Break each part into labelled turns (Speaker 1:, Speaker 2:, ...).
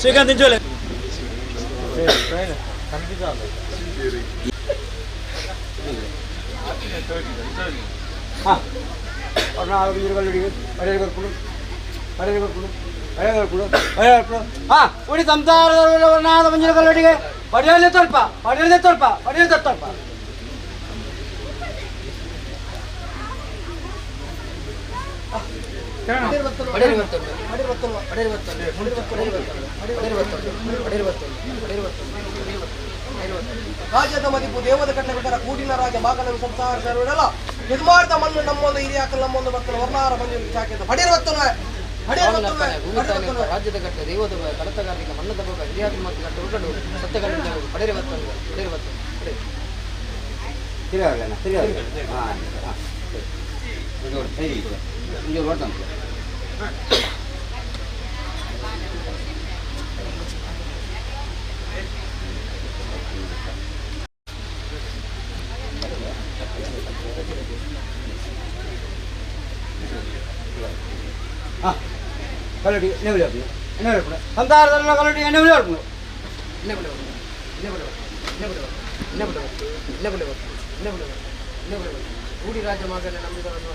Speaker 1: ಶ್ರೀಕಾಂತ್ ಇಂಚೋಲೆ.
Speaker 2: ಉಡಿ ಸಂಸಾರದ ಮಂಜಿನ ಕಲ್ಲಡಿಗೆ ಪಡೆಯಲೇ ತಲ್ಪ, ಪಡೆಯಲೇ ತಲ್ಪ, ಪಡೆಯಲೇ ತಲ್ಪ.
Speaker 3: ರಾಜ್ಯದ ಮದಿಪು ದೇವದ ಕಟ್ಟಲೆ ಬಿಟ್ಟರ ಕೂಡಿನ ರಾಜ ಬಾಗನ ಸಂಸಾರ ಸರ್ವಿಡಲ ನಿರ್ಮಾರ್ದ ಮಣ್ಣು ನಮ್ಮೊಂದು ಹಿರಿಯಾಕಲ್ ನಮ್ಮೊಂದು ಮಕ್ಕಳು ವರ್ಣಾರ ಮಂಜು ಚಾಕಿದ ಪಡಿರುವತ್ತುವೆ.
Speaker 4: ರಾಜ್ಯದ ಕಟ್ಟೆ ದೈವದ ಕಡತಗಾರರಿಗೆ ಮಣ್ಣದ ಭೋಗ ಹಿರಿಯಾಕಲ್ ಮತ್ತು ಕಟ್ಟೆ ಉಂಟು ಸತ್ಯಗಂಡ ಪಡೆಯಿರುವತ್ತೊಂದು ಪಡೆಯಿರುವತ್ತೊಂದು.
Speaker 2: ಸರಿ ಹಾಂ ಹಾಂ ಸರಿ ಸರಿ. ಕಲ್ಲಡಿ ಎಣ್ಣೆ ಬಿಳಿ, ಎಣ್ಣೆ ಬಿಳಿ ಸಂಸಾರದಲ್ಲ ಕಲ್ಲಡಿ ಎಣ್ಣೆ ಬಿಳಿ.
Speaker 4: ಎಣ್ಣೆ ಬಿಳಿ, ಎಣ್ಣೆ ಬಿಳಿ, ಎಣ್ಣೆ ಬಿಳಿ, ಎಣ್ಣೆ ಬಿಳಿ, ಎಣ್ಣೆ ಬಿಳಿ, ಎಣ್ಣೆ ಬಿಳಿ, ಎಣ್ಣೆ ಬಿಳಿ. ಕೂಡಿ ರಾಜ್ಯ ಮಾಗನೆ ನಂಬಿದವರನ್ನು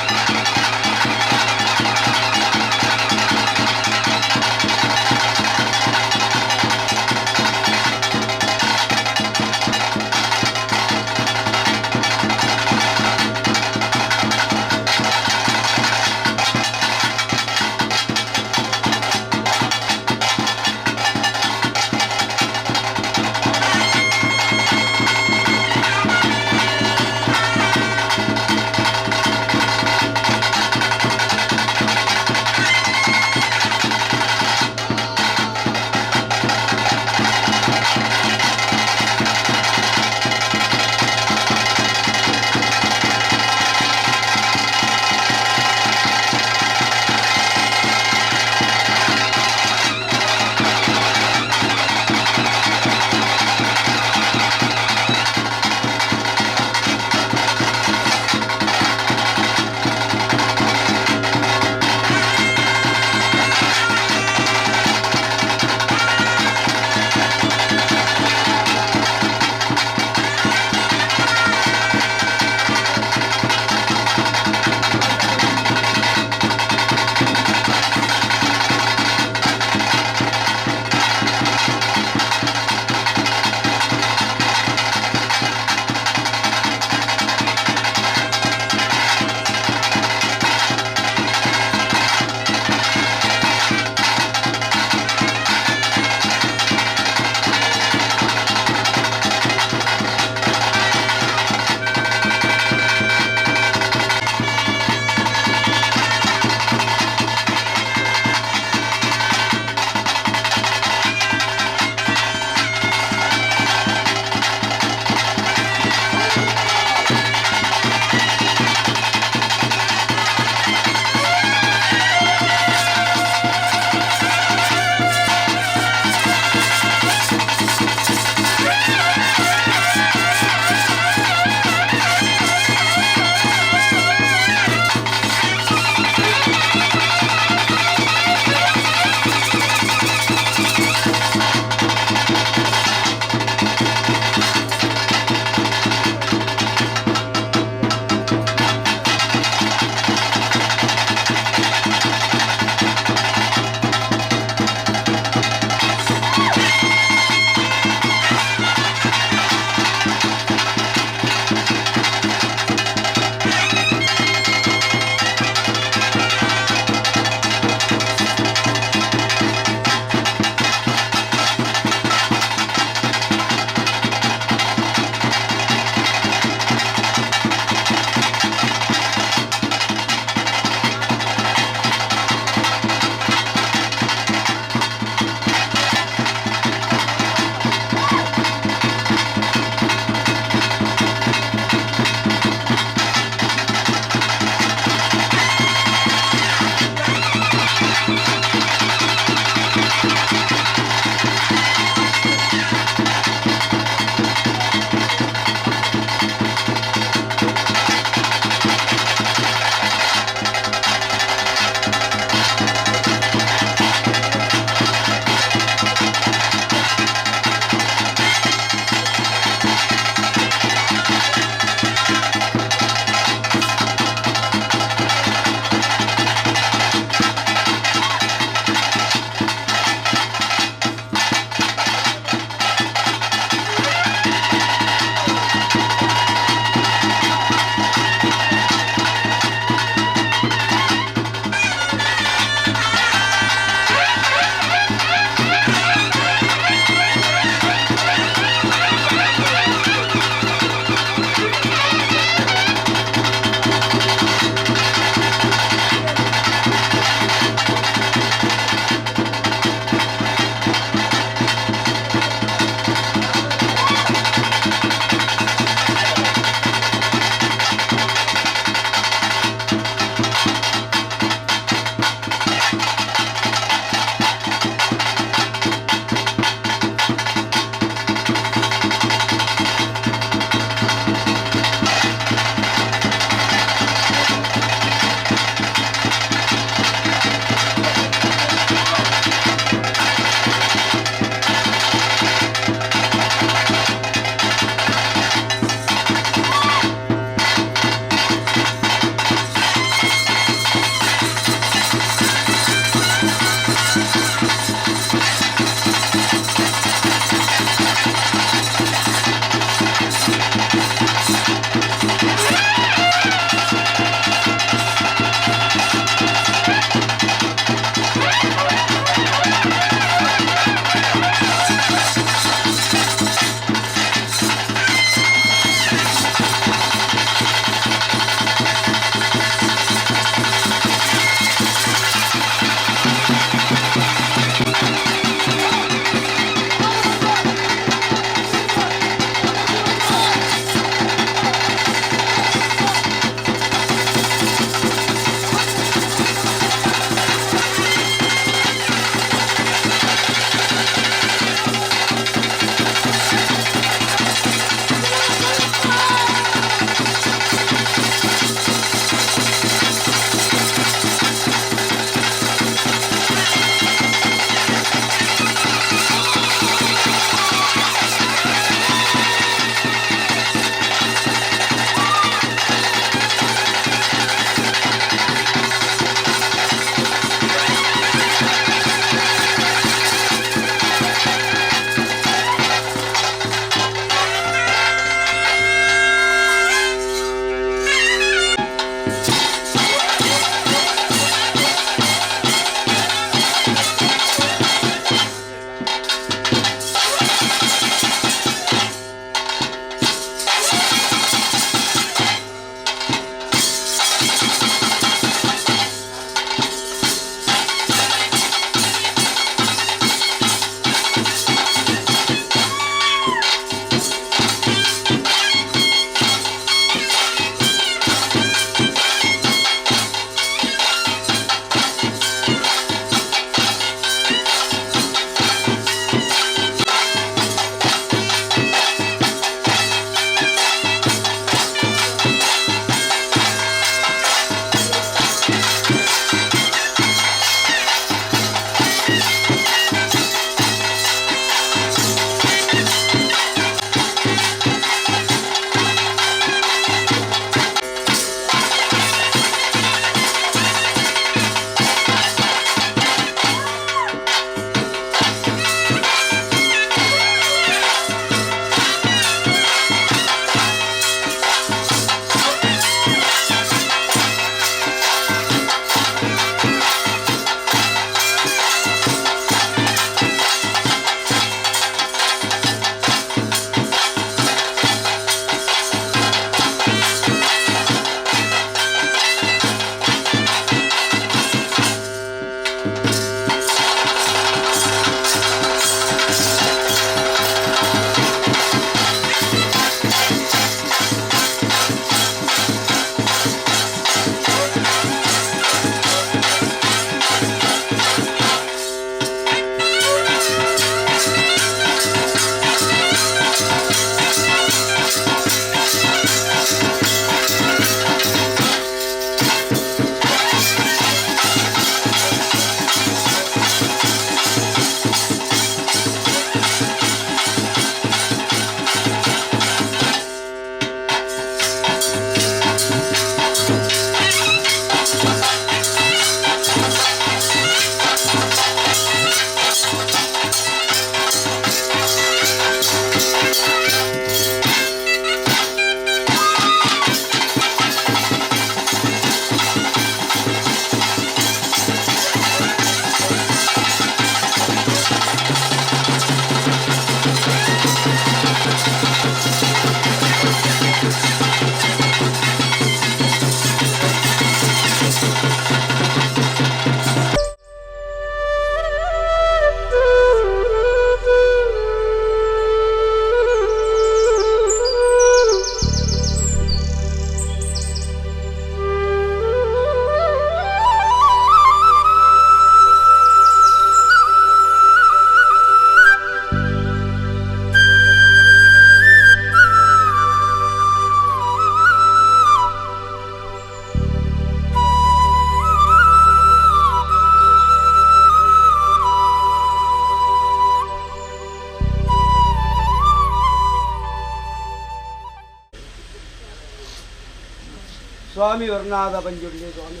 Speaker 2: ಸ್ವಾಮಿ ವರ್ಣಾದ ಪಂಜುರ್ಲಿ ಸ್ವಾಮಿ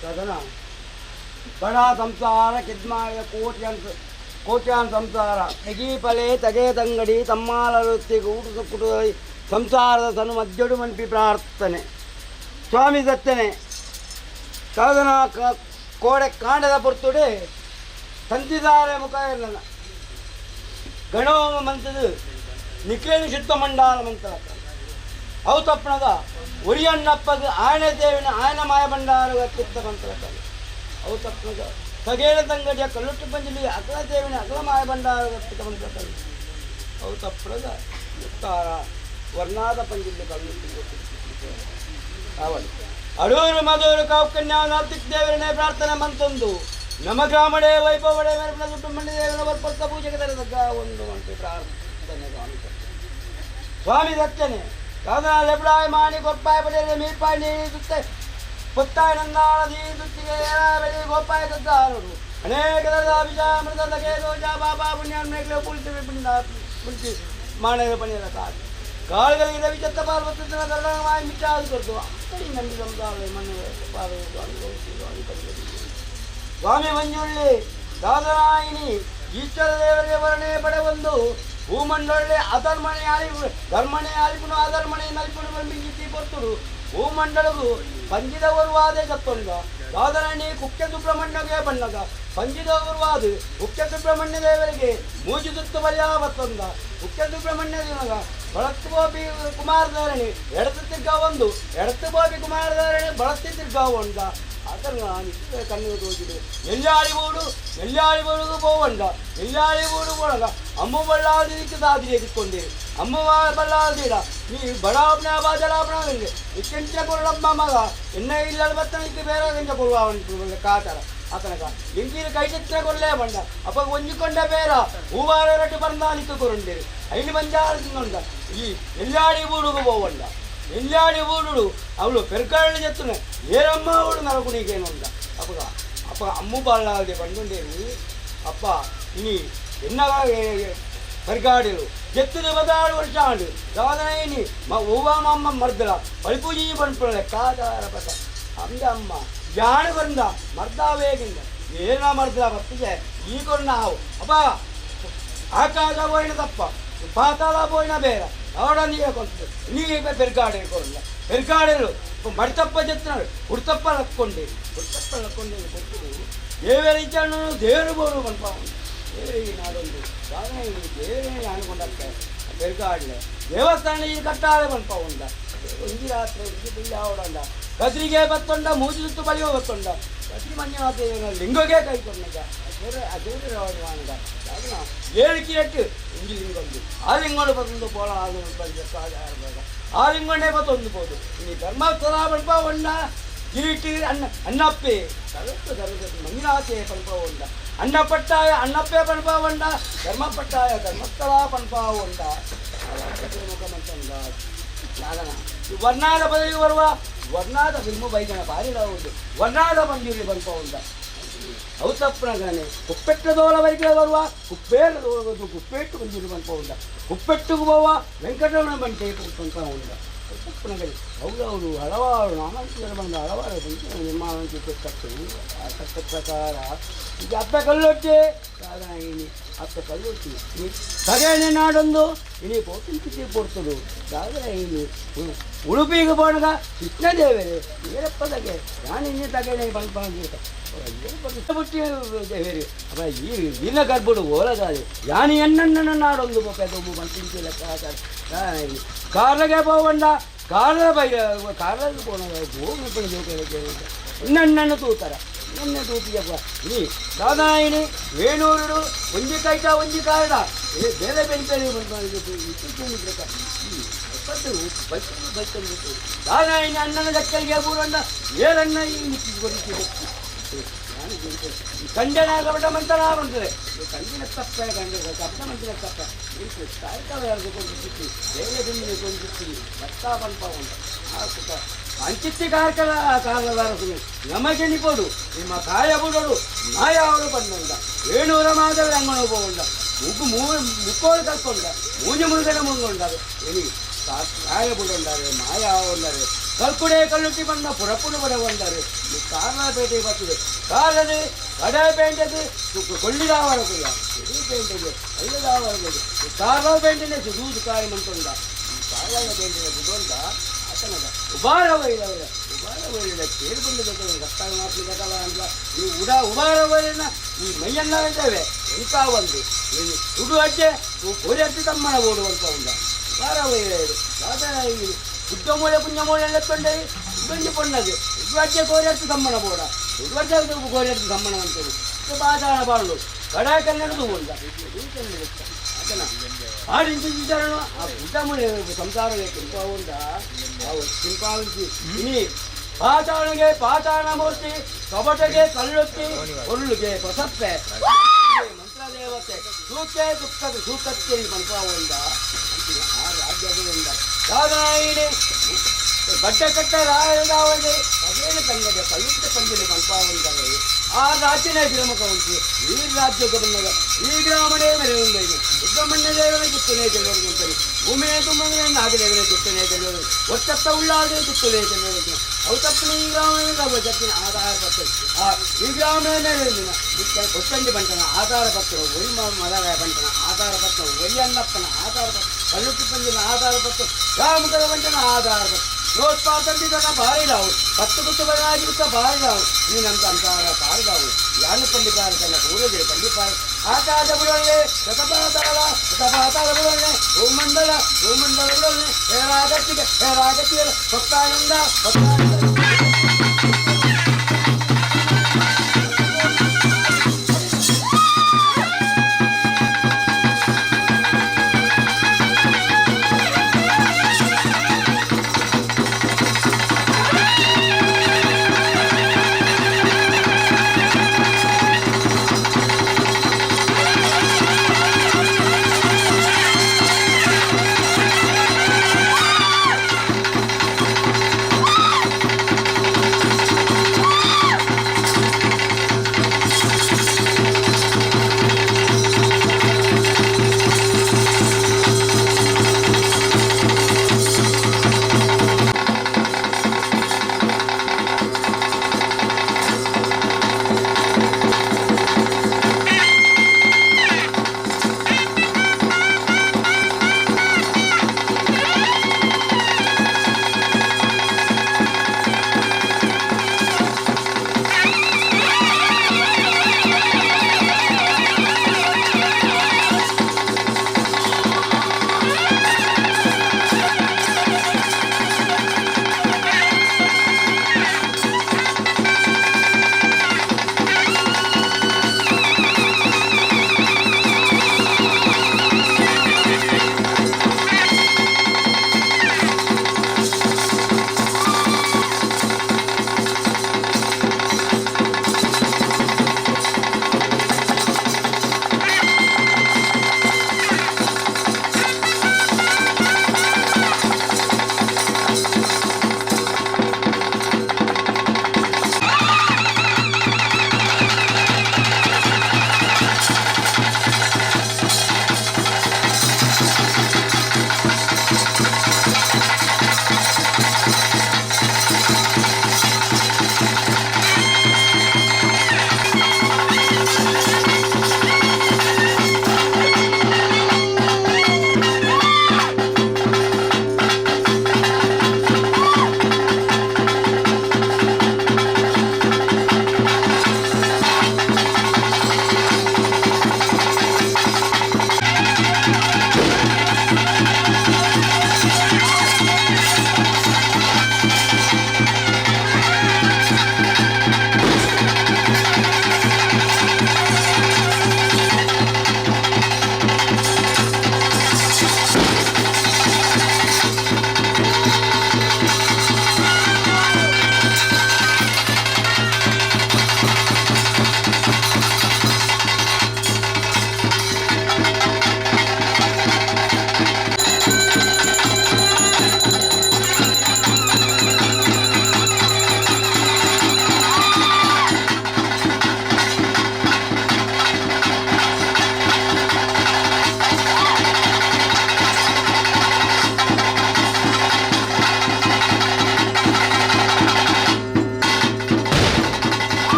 Speaker 2: ಸಾಧನ ಬಡ ಸಂಸಾರ ಕಿದ್ಮಾಯ ಕೋಟ್ಯಾನ್ ಕೋಟ್ಯಾನ್ ಸಂಸಾರ ತೆಗೀಪಲೆ ತಗೆ ತಂಗಡಿ ತಮ್ಮಾಲರುತ್ತಿ ಊಟದ ಕುಟುದ ಸಂಸಾರದ ತನು ಮಧ್ಯಡು ಮನ್ಪಿ ಪ್ರಾರ್ಥನೆ ಸ್ವಾಮಿ ದತ್ತನೆ ಸಾಧನ ಕೋಡೆ ಕಾಂಡದ ಪೊರ್ತುಡೆ ತಂತಿದಾರೆ ಮುಖ ಇರಲ್ಲ ಗಣೋಮ ಮಂತದ ನಿಖೇನು ಶುದ್ಧ ಮಂಡಾಲ ಮಂತ ಅವು ತಪ್ಪಣದ ಒರಿಯಣ್ಣಪ್ಪದ ಆಯನ ದೇವಿನ ಆಯನ ಮಾಯ ಭಂಡಾರ ಅತ್ಯುತ್ತ ಮಂತ್ರ ಅವು ತಪ್ಪಣದ ಸಗೇಳ ತಂಗಡಿಯ ಕಲ್ಲುಟ್ಟು ಪಂಜಲಿ ಅಕಲ ದೇವಿನ ಅಕಲ ಮಾಯ ಭಂಡಾರ ಅರ್ಪಿತ ಮಂತ್ರ ಅವು ತಪ್ಪಣದ ಮುತ್ತಾರ ವರ್ಣಾದ ಪಂಜಲಿ ಕಲ್ಲುಟ್ಟು ಅವಳು ಅಡೂರು ಮಧೂರು ಕಾವು ನಾಲ್ತಿಕ್ ದೇವರನ್ನೇ ಪ್ರಾರ್ಥನೆ ಮಂತೊಂದು ನಮ್ಮ ಗ್ರಾಮಡೆ ವೈಭವಡೆ ಮೇಲ್ಪಣ ಸುಬ್ರಹ್ಮಣ್ಯ ದೇವರ ಬರ್ಪತ್ತ ಪೂಜೆಗೆ ತರದಗ್ಗ ಒಂದು ಮಂಟಿ ಪ್ರಾರ್ಥನೆ ಸ್ವಾಮಿ ಸ್ವಾಮಿ ದತ್ತನೆ ಸಾಧನ ಲೆಬ್ಡಾಯ್ ಮಾಣಿ ಕೊಪ್ಪಾಯ ಪಡೆಯಲೆ ಮೀಪಾಯ್ ನೀಡುತ್ತೆ ಪುತ್ತಾಯ ನಂದಾಳ ದೀದುತ್ತಿಗೆ ಬೆಳಿ ಗೋಪಾಯ ಗದ್ದಾರರು ಅನೇಕ ತರದ ಅಭಿಷಾಮೃತ ದಗೆ ದೋಜ ಬಾಬಾ ಪುಣ್ಯಾನ್ಮೇಲೆ ಪುಳಿಸಿ ಪುಳಿಸಿ ಮಾಣೆಯ ಪಣಿಯಲ ಕಾದು ಕಾಳುಗಳಿಗೆ ರವಿಚತ್ತ ಪಾರ್ವತನ ಕರುಣಾಮಯ ಮಿಚ್ಚಾದು ಕೊಡ್ತು ಅಕ್ಕಡಿ ನಂಬಿ ಸಂಸಾರ ಮಣ್ಣು ಸ್ವಾಮಿ ಮಂಜುಳ್ಳಿ ದಾದರಾಯಿನಿ ಈಶ್ವರ ದೇವರಿಗೆ ವರ್ಣೆ ಪಡೆವೊಂದು ಭೂಮಂಡೊಳ್ಳೆ ಅಧರ್ಮಣೆ ಆಲಿಪು ಧರ್ಮಣೆ ಆಲಿಪುನು ಅಧರ್ಮಣೆ ನಲ್ಪುನು ಬಂಬಿಂಗಿ ಪೊರ್ತುಡು ಭೂಮಂಡಲಗು ಪಂಜಿದ ಒರುವಾದೆ ಸತ್ತೊಂಡ ದಾದರಾಣಿ ಕುಕ್ಕೆ ಸುಬ್ರಹ್ಮಣ್ಯಗೆ ಬಣ್ಣದ ಪಂಜಿದ ಒರುವಾದು ಕುಕ್ಕೆ ಸುಬ್ರಹ್ಮಣ್ಯ ದೇವರಿಗೆ ಮೂಜು ಸುತ್ತು ಬಲಿಯಾವತ್ತೊಂದ ಕುಕ್ಕೆ ಸುಬ್ರಹ್ಮಣ್ಯ ದೇವಗ ಬಳತ್ತು ಗೋಪಿ ಕುಮಾರಧಾರಣಿ ಎಡತು ತಿರ್ಗಾ ಒಂದು ಎಡತು ಗೋಪಿ ಕುಮಾರಧಾರಣಿ ಬಳತ್ತಿ ತಿರ್ಗಾ ಒಂದ ಅದನ್ನು ನಾನು ಕಣ್ಣು ತೋಚಿದೆ ಎಲ್ಲಾಳಿ ಬೋಡು ಎಲ್ಲಾಳಿ ಬೋಡುಗು ಪೋವಂಡ ಎಲ್ಲಾಳಿ ಬೋಡು ಪೋಣಗ ಅಮ್ಮ ಬಳ್ಳಾದಿಕ್ಕೆ ಸಾಧಿ ಎದಿಕೊಂಡೆ ಅಮ್ಮ ಬಳ್ಳಾದಿಡ ನೀ ಬಡಾಪ್ನ ಬಾಜಲಾಪ್ನ ಇಕ್ಕೆಂಚ ಕೊರಳಮ್ಮ ಮಗ ಎನ್ನ ಇಲ್ಲ ಬತ್ತನಿಕ್ಕೆ ಬೇರೆ ಗಂಜ ಕೊಡುವ ಕಾತರ ಆತನಗ ಎಂಕೀರು ಕೈಚತ್ರ ಕೊರಲೇ ಬಂಡ ಅಪ್ಪ ಒಂಜಿಕೊಂಡ ಬೇರ ಹೂವಾರ ರಟ್ಟು ಬಂದಾನಿಕ್ಕೆ ಕೊರುಂಡೇರು ಐನು ಬಂಜಾರ ತಿನ್ನೊಂಡ ಈ ಎಲ್ಲಾಡಿ ಬೂಡುಗು ಪೋವಂಡ ಎಲ್ಲಾಡಿ ಊಡು ಅವಳು ಪೆರ್ಕಾళ్ళు చెప్తున్నా ఏరమ్మ ಅವಳು నరకు నీకేనుండ అప్పగా అప్ప అమ్ము బాళ్ళది పండుండేవి అప్ప ఇని ఎన్నగా పెర్గాడేరు ఎత్తులు 16 ವರ್ಷ ಆಂಡು ದಾದనೈನಿ మా ఓవా మా అమ్మ మర్దల పలిపూజీ పనుపుల కాదార పద ಅಂದ ಅಮ್ಮ ಜಾಣ ಬಂದ ಮರ್ದಾವೇಗಿಂದ ಏನ ಮರ್ದಲ ಬತ್ತಿಗೆ ಈ ಕೊನ್ನ ಹಾವು ಅಪ್ಪ ಆಕಾಶ పోయిన ತಪ್ಪ ಪಾತಾಳ పోయిన ಬೇರ ఆడ నీయే కొంత నీకే పెరుగాడేరు కొరల పెరుగాడేరు మడితప్ప చెప్తున్నాడు ఉడతప్ప లక్కోండి ఉడతప్ప లక్కోండి కొట్టుడు దేవేరు ఇచ్చాడు దేవుడు బోడు పనిపాము ದೇವರಿಗೆ ನಾಡೊಂದು ದೇವರೇ ಅನ್ಕೊಂಡಕ್ಕೆ పెరుగాడలే ದೇವಸ್ಥಾನ ಈ ಕಟ್ಟಾಳೆ ಪನ್ಪ ಉಂಡ ಒಂಜಿ ರಾತ್ರಿ ಒಂಜಿ ಬಿಳ್ಳಿ ಆವಡಂಡ ಕದ್ರಿಗೆ ಬತ್ತೊಂಡ ಮೂಜಿ ಸುತ್ತು ಬಳಿಯೋ ಬತ್ತೊಂಡ ಕದ್ರಿ ಮಂಜುನಾಥ ಲಿಂಗಗೆ ಕೈ ಕೊಡ್ನಗ ಅದೇವರ ಏಳು ಕಿರಟ್ಟು ಒಂಜಿ ಲಿಂಗೊಂದು ಆ ಲಿಂಗೊಂಡು ಬತ್ತೊಂದು ಪೋಳ ಆ ಲಿಂಗೊಂಡೇ ಬತ್ತೊಂದು ಪೋದು ಈ ಧರ್ಮಸ್ಥಳ ಪನ್ಪ ಉಂಡ ಕಿರೀಟಿ ಅಣ್ಣ ಅಣ್ಣಪ್ಪೆ ಸರಸ್ವ ಸರಸ್ವತಿ ಮಂಜುನಾಥೇ ಪನ್ಪ ಉಂಡ ಅಣ್ಣಪಟ್ಟಾಯ ಅಣ್ಣಪ್ಪೆ ಪನ್ಪ ಉಂಡ ಧರ್ಮಪಟ್ಟಾಯ ಧರ್ಮಸ್ಥಳ ಪನ್ಪ ಉಂಡ ವರ್ಣಾದ ಪದವಿ ಬರುವ ವರ್ಣಾದ ಫಿಲ್ಮು ಬೈಜನ ಭಾರಿ ಉಂಟು ವರ್ಣಾದ ಪಂಜುರ್ಲಿ ಪನ್ಪ ಉಂಡ ಅವು ತಪ್ಪನಗಾನೆ ಕುಪ್ಪೆಟ್ಟ ದೋಲ ಬರಿಕೆ ಬರುವ ಕುಪ್ಪೇರ ದೋಲದು ಕುಪ್ಪೇಟ್ಟು ಪಂಜುರ್ಲಿ ಪನ್ಪ ಉಂಡ ಕುಪ್ಪೆಟ್ಟುಗೂ ಹೋವ ವೆಂಕಟರಮಣ ಬಂಟೆ ಪನ್ಪ ಉಂಡ ತಪ್ಪನಗಳಿ ಹೌದೌದು ಹಲವಾರು ನಾಮಾಂಕಿತರು ಬಂದ ಹಲವಾರು ನಿರ್ಮಾಣ ತಕ್ಕ ಪ್ರಕಾರ ಈಗ ಅಪ್ಪ ಕಲ್ಲೊಟ್ಟಿ ಸಾಧನ ಅಪ್ಪ ಕಲ್ಲೊಟ್ಟಿ ಸಗಣೆ ನಾಡೊಂದು ಇನಿ ಪೋಪಿಂಚಿತಿ ಪೊರ್ತುಡು ಸಾಧನ ಇನಿ ಉಡುಪಿಗೆ ಪೋಣಗ ಕೃಷ್ಣದೇವರೇ ಏರಪ್ಪದಗೆ ನಾನು ತಗಣೆ ಪನ್ಪ ಬುಟ್ಟಿ ದೇವೇರಿ ಅಪ್ಪ ಈ ವೀರ ಗರ್ಭುಡು ಓಲಗಾದೆ ಯಾನಿ ಎನ್ನಣ್ಣನ ನಾಡೊಂದು ಪೊಪ್ಪೆ ಬಂತಿಂಚಿ ಲೆಕ್ಕ ಕಾರ್ಲಗೆ ಪೋವಂಡ ಕಾರ್ಲ ಬೈ ಕಾರ್ಲಗೆ ಪೋಣ ನನ್ನನ್ನು ತೂತಾರ ನನ್ನ ತೂತಿಯಪ್ಪ ನೀ ದಾದಾಯಿನಿ ವೇಣೂರುಡು ಒಂಜಿ ಕೈಟ ಒಂಜಿ ಕಾರಣ ಏ ಬೇರೆ ಬೇರೆ ಬೇರೆ ಬಂದು ದಾದಾಯಿನಿ ಅಣ್ಣನ ದಕ್ಕಲಿಗೆ ಬೂರಣ್ಣ ಏರಣ್ಣ ಈ ನಿಂತಿದ್ದು ಕಂಡನ ಕಪಟ ಮಂತನ ಬಂತದೆ ಕಂಡಿನ ತಪ್ಪೆ ಕಂಡ ಕಪಟ ಮಂತಿನ ತಪ್ಪೆ ಸಾಯ್ತಾವ ಯಾರು ಕೊಂಡು ಸಿಕ್ಕಿ ಬೇರೆ ಬೆಂದಿನ ಕೊಂಡು ಸಿಕ್ಕಿ ಭತ್ತ ಪನ್ಪ ಉಂಟು ಅಂಚಿತ್ತಿ ಕಾರ್ಕಳ ಕಾಲದಾರ ನಮಗೆ ನಿಪೋಡು ನಿಮ್ಮ ಕಾಯ ಬುಡೋಡು ಮಾಯಾವರು ಬಂದಂಡ ಏಣೂರ ಮಾದವಿ ಅಂಗಣ ಹೋಗೊಂಡ ಮುಗ್ಗು ಮೂರು ಮುಕ್ಕೋಳು ಕಲ್ಕೊಂಡ ಮೂಜಿ ಮುಳುಗಡೆ ಮುಂಗೊಂಡ ಎನಿ ಕಾಯ ಬುಡೊಂಡಾರೆ ಮಾಯ ಆವೊಂಡಾರೆ ಕಲ್ಕುಡೆ ಕಲ್ಲುಟ್ಟಿ ಬಂದ ಪುರಪುಡು ಬಡ ಬಂದಾರೆ ಕಾರ್ಲ ಪೇಟೆ ಬರ್ತದೆ ಕಾರ್ಲದೆ ಕಡೆ ಪೇಂಟೆಗೆ ಕೊಳ್ಳಿದಾವರ ಕುಲ್ಲ ಎಡಿ ಪೇಂಟೆಗೆ ಅಲ್ಲದಾವರ ಕಾರ್ಲ ಪೇಂಟೆನೆ ಸುದೂದು ಕಾರಿ ಮಂತುಂಡ ಕಾರ್ಲ ಪೇಂಟೆನೆ ಬುಡೊಂಡ ಆತನದ ಉಬಾರ ವೈರವರ ಉಬಾರ ವೈರ ಕೇಳು ಬಂದ ಸತ್ತಾಗ ಮಾತ್ರ ಕಥಲ ಅಂತ ಈ ಉಡ ಉಬಾರ ವೈರನ ಈ ಮೈಯನ್ನ ಇದ್ದೇವೆ ಎಂತ ಒಂದು ಉಡು ಅಜ್ಜೆ ಕೋರಿ ತಮ್ಮನ ಓಡುವಂತ ಉಂಡ ಉಬಾರ ವೈರ ಗುಡ್ಡ ಮೂಲೆ ಪುಣ್ಯ ಮೂಲೆ ಲೆಕ್ಕೊಂಡೆ ಇಬ್ಬಂಜಿ ಪೊಣ್ಣದು ಉಡ್ವಜ್ಜೆ ಕೋರಿ ತಮ್ಮನ ಬೋಡ ಉಡ್ವಜ್ಜೆ ಕೋರಿ ತಮ್ಮನ ಅಂತೇಳಿ ಬಾದಾಣ ಬಾಳು ಕಡ ಕನ್ನಡದು ಉಂಡ ಅದನ್ನ ಆడించాను ఆ గుడ్డములే సంసారం కింపా ఉందా కింపా ఉంది ఇని ಪಾತಾಳಗೆ ಪಾತಾಳಮೂರ್ತಿ, ಕಬಟಗೆ ಕಲ್ಲುತ್ತಿ, ಕೊರಳುಗೆ ಹೊಸಪ್ಪೆ, ಮಂತ್ರದೇವತೆ, ಸೂಕೆ ದುಃಖದ ಸೂಕಕ್ಕೆ ಮನ್ಪಾವುಂಡ ಆ ರಾಜ್ಯದಿಂದ ದಾದಾಯಿನಿ ಬಡ್ಡ ಕಟ್ಟ ರಾಯದಾವಳಿ ಅದೇನು ತಂಗದೆ ಕಲ್ಲುತ್ತ ಪಂಜಲಿ ಮನ್ಪಾವುಂಡವೆ ಆ ರಾಜ್ಯನೇ ಗ್ರಾಮಕ ಉಂಟು. ಈ ರಾಜ್ಯಕ್ಕೆ ಬಂದಾಗ ಈ ಗ್ರಾಮನೇ ಮೆರೆಯುಂದೈನು ಸುಬ್ರಹ್ಮಣ್ಯ ದೇವರ ಕಿತ್ತನೆ ಚೆಲ್ಲೋದು ಅಂತಾರೆ. ಭೂಮಿಯ ತುಂಬನೇ ನಾಗದೇವನ ಕಿತ್ತನೆ ಚೆಲ್ಲೋದು ಒತ್ತತ್ತ ಉಳ್ಳಾದೆ ಕಿತ್ತನೆ ಚೆಲ್ಲೋದು ಅವು ತಪ್ಪನೆ ಈ ಗ್ರಾಮನೇ ಚಕ್ಕಿನ ಆಧಾರ ಪತ್ರ ಆ ಈ ಗ್ರಾಮನೇ ಮೇರೆಯುಂದಿನ ಕೊಟ್ಟಂಡಿ ಬಂಟನ ಆಧಾರ ಪತ್ರ, ಒರಿ ಮಲರಾಯ ಬಂಟನ ಆಧಾರ ಪತ್ರ, ಒರಿ ಅಣ್ಣಪ್ಪನ ಆಧಾರ ಪತ್ರ, ಕಲ್ಲುಟ್ಟಿ ಪಂಜಿನ ಆಧಾರ ಪತ್ರ, ರಾಮಕರ ಬಂಟನ ಆಧಾರ ಪತ್ರ. ನೋಟ್ಪಾತಂದಿದನ ಬಾರಿದಾವು ಪತ್ತು ಕುತ್ತು ಬರಾಗಿರುತ್ತ ಬಾರಿದಾವು ನೀನಂತ ಅಂತಾರ ಬಾರಿದಾವು ಯಾನು ಪಂಡಿಪಾರ ತನ್ನ ಪೂರ್ವಜರು ಪಂಡಿಪಾರ ಆಕಾಶ ಬುಡೊಳ್ಳೆ ಶತಪಾತಾಳ ಶತಪಾತಾಳ ಬುಡೊಳ್ಳೆ ಭೂಮಂಡಲ ಭೂಮಂಡಲ ಬುಡೊಳ್ಳೆ ಹೇರಾಗತ್ತಿಗೆ ಹೇರಾಗತ್ತಿಗೆ ಹೊತ್ತಾನಂದ ಹೊತ್ತಾನಂದ.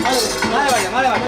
Speaker 1: ಮಾಲೆ ಮಾಡಿ, ಮಾಲೆ ಮಾಡಿ.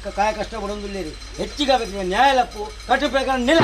Speaker 2: ಕಾಯ ಕಷ್ಟ ಪಡೊಂದುಲ್ಲೇರಿ ಹೆಚ್ಚಿಗೆ ಬೇಕು ನ್ಯಾಯಲಪ್ಪು ಕಟ್ಟು ಪ್ರಕಾರ ನಿಲ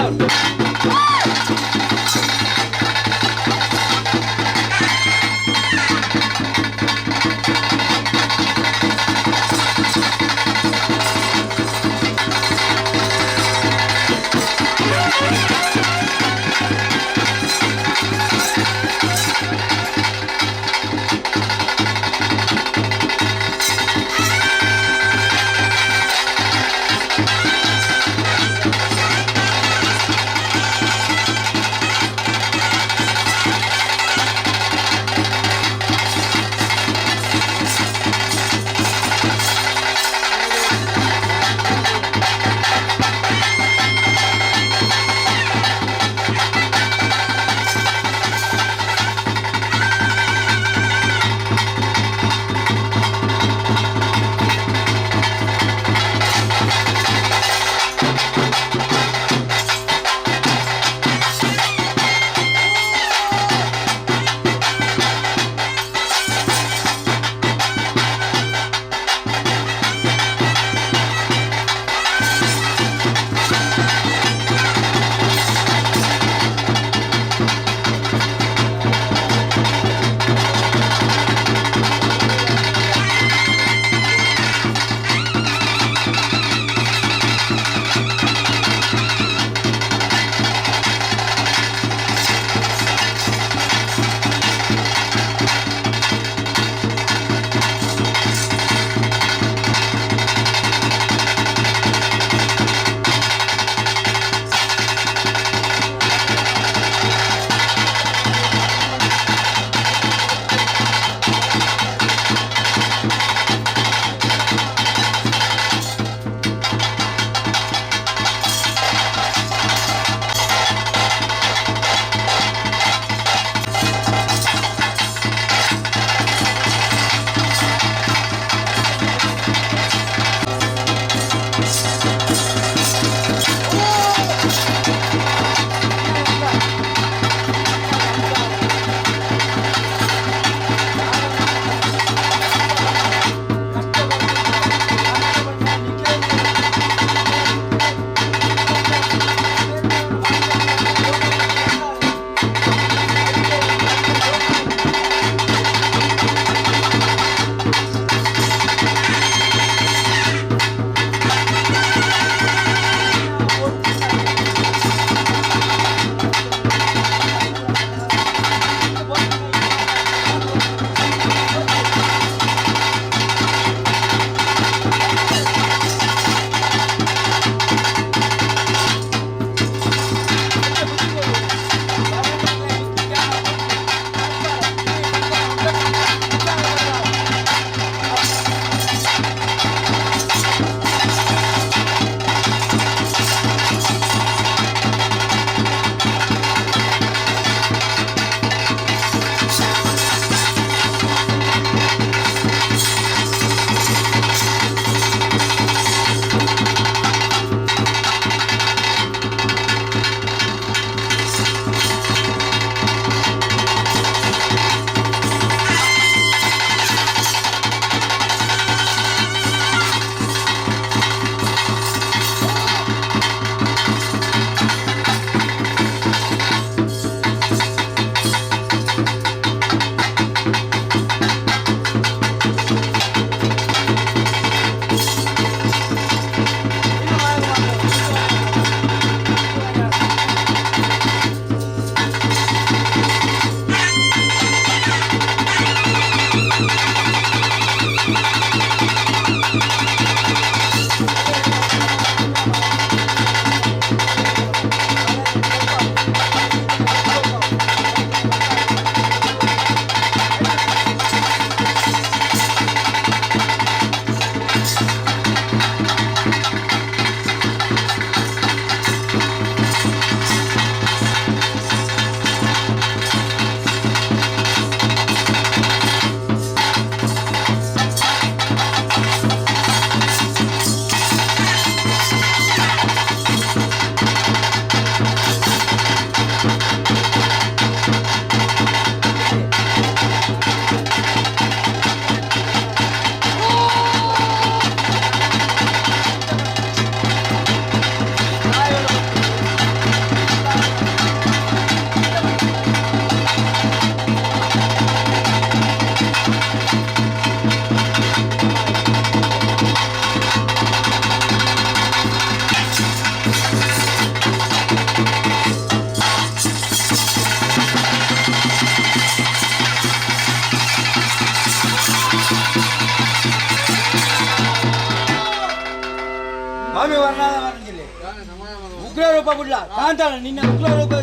Speaker 1: ಉಗ್ರ ರೂಪ ಬಿಡ್ಲ ಕಾಂತಾರ ನಿನ್ನ ಉಗ್ರ ರೂಪ.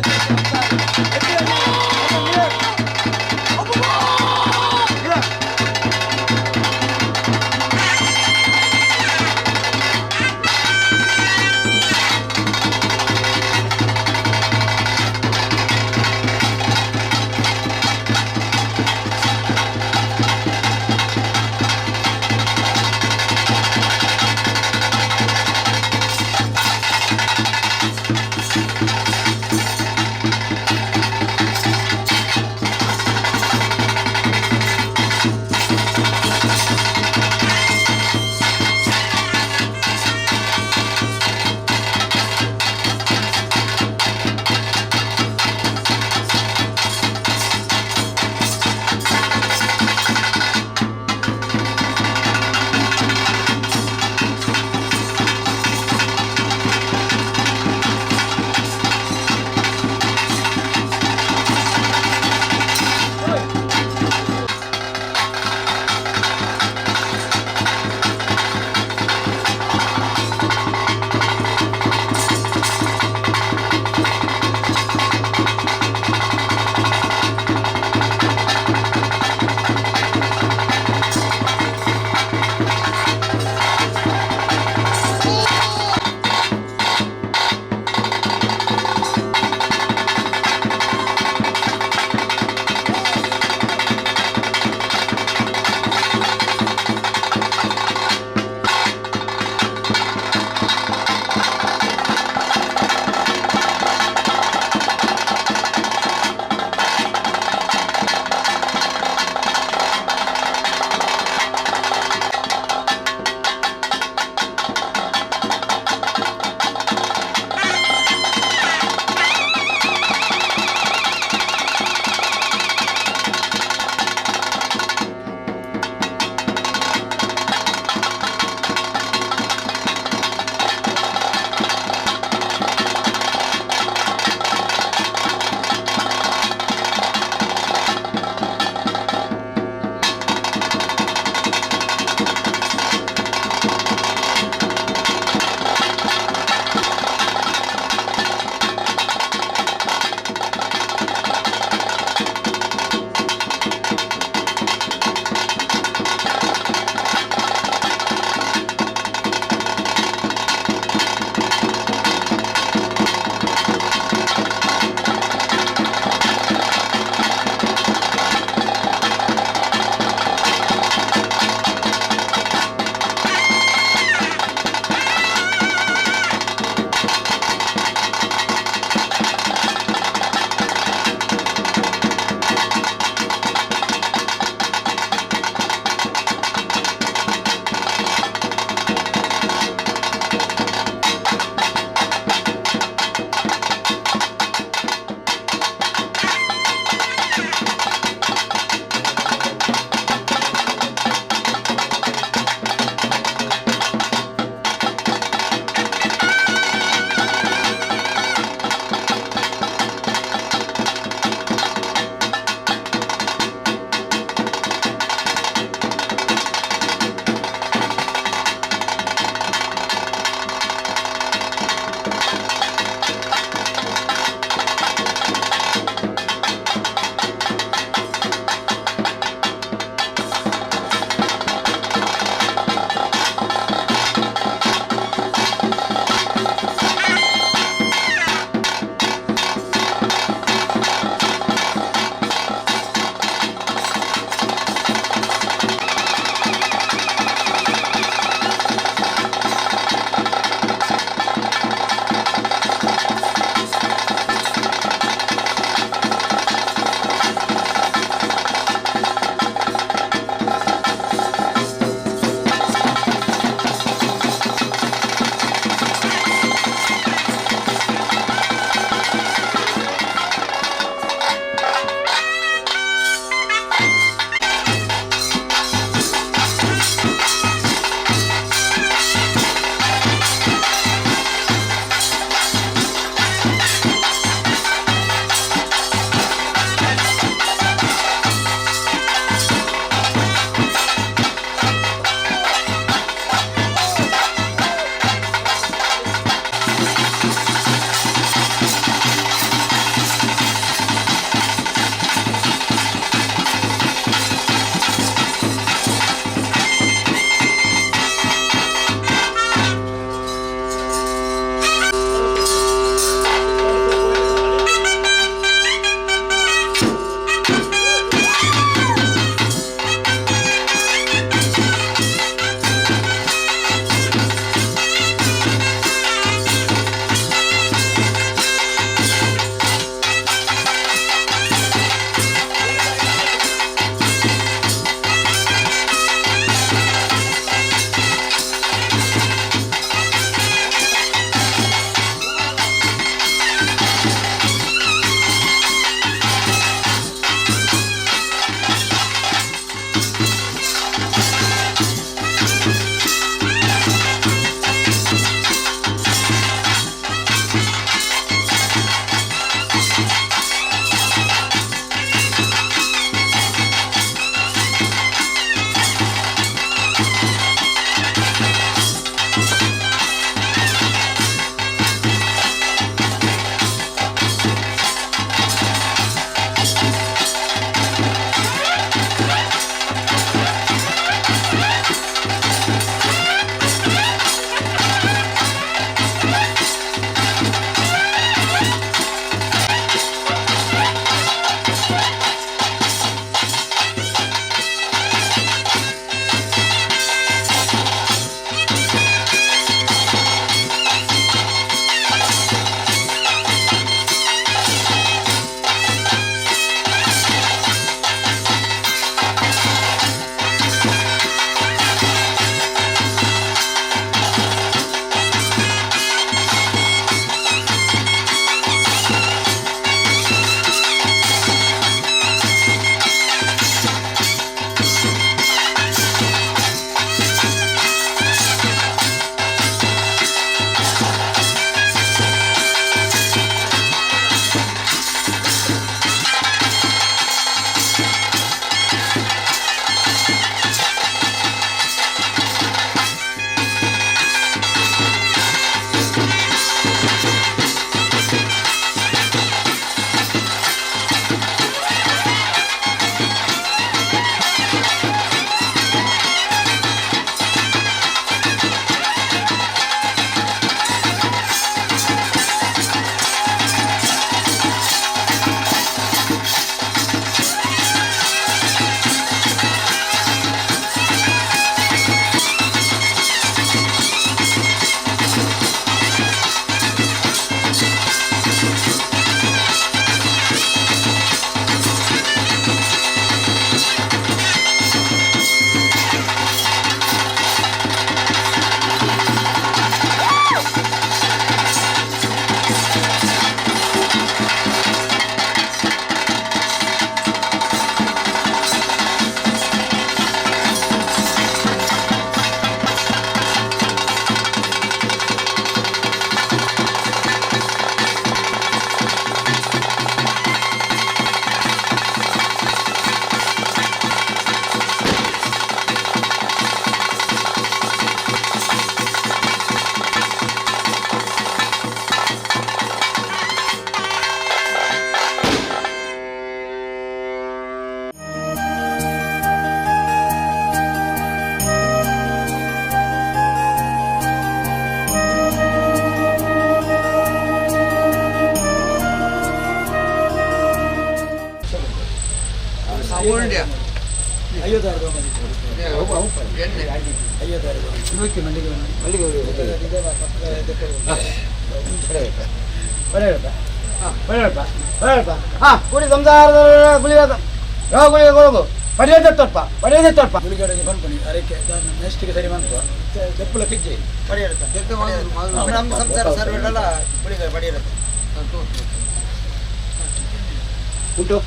Speaker 2: ಉಂಟು.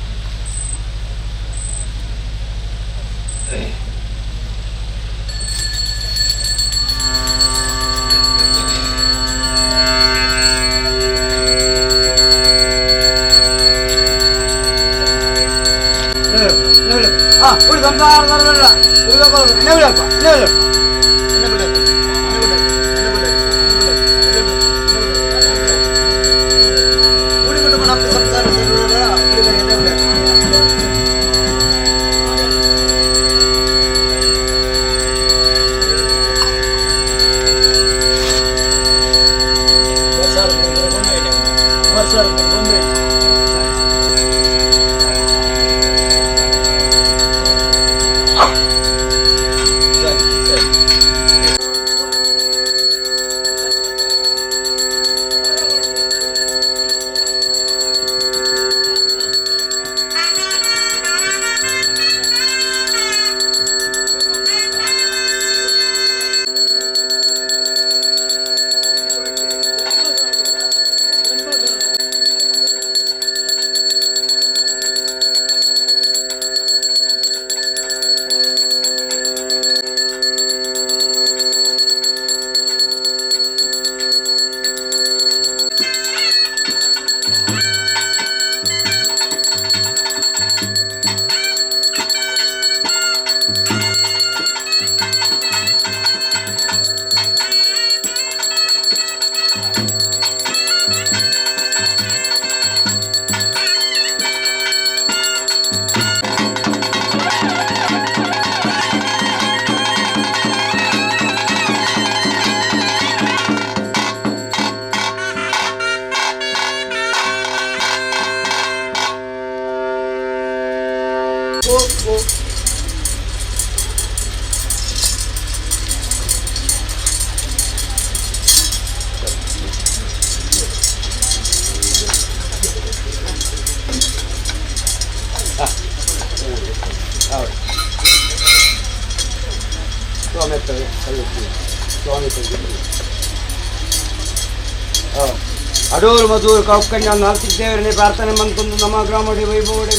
Speaker 2: ಅಡೂರು ಮಧೂರು ಕೌಕಣ್ಯ ನಾಲ್ಕಿದ್ದೇವರನೇ ಪ್ರಾರ್ಥನೆ ಮಂತೊಂದು ನಮ್ಮ ಗ್ರಾಮಡೆ ವೈಭವಡೆ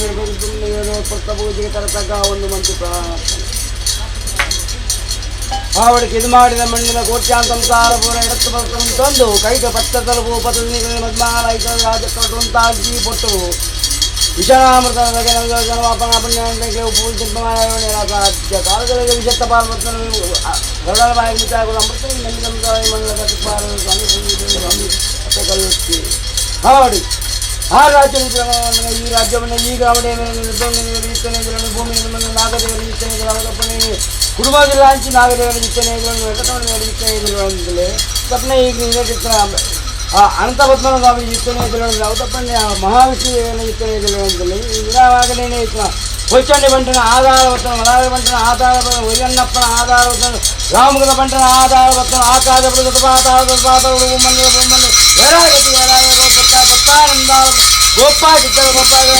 Speaker 2: ಪೂಜೆಗೆ ತರತಕ್ಕ ಒಂದು ಮಂತು ಪ್ರಾರ್ಥನೆ. ಆವಡಿಕೆ ಇದು ಮಾಡಿದ ಮಣ್ಣಿನ ಕೋಟ್ಯಾನ್ ಸಂಸಾರ ಪೂರ ಎಡತ್ತು ಬರ್ತಂದು ಕೈಗ ಪತ್ತ ತಲುಪು ಪದ ಮದ್ಮಾಲ ರಾಜ ಪೊಟ್ಟು ವಿಷಾಮೃತ ಕಾಲದಲ್ಲಿ ವಿಷತ್ತ ಹಾಡಿ ಆ ರಾಜ್ಯ ಈ ರಾಜ್ಯವನ್ನು ಈ ಗ್ರಾಮಡೆ ಭೂಮಿ ನಾಗದೇವರ ಇತ್ತನೆ ಕುಟುಂಬದಿಲ್ಲ ಹಂಚಿ ನಾಗದೇವರ ಇತ್ತನೆ ವೆಂಕಟರಮಣ ತಪ್ಪನೆ ಈಗ ಅನಂತ ಪದ್ಮನಾಭ ಸ್ವಾಮಿ ಇತ್ತನೆ ಅವತಪ್ಪನೆ ಮಹಾವಿಷ್ಣು ದೇವನ ಇತ್ತನೆ ವಿರಾವಾಗನೇ ಇತ್ತ ಹೊಚ್ಚಂಡಿ ಬಂಟನ ಆಧಾರ ಬರ್ತನ ಮಲಾರ ಬಂಟನ ಆಧಾರ ಬರ್ತನ ಒರಿಯಣ್ಣಪ್ಪನ ಆಧಾರ ಬರ್ತನ ರಾಮಗದ ಬಂಟನ ಆಧಾರ ಬರ್ತನ ಆಕಾಶ ಗೋಪಾಲ ಗೋಪಾಲ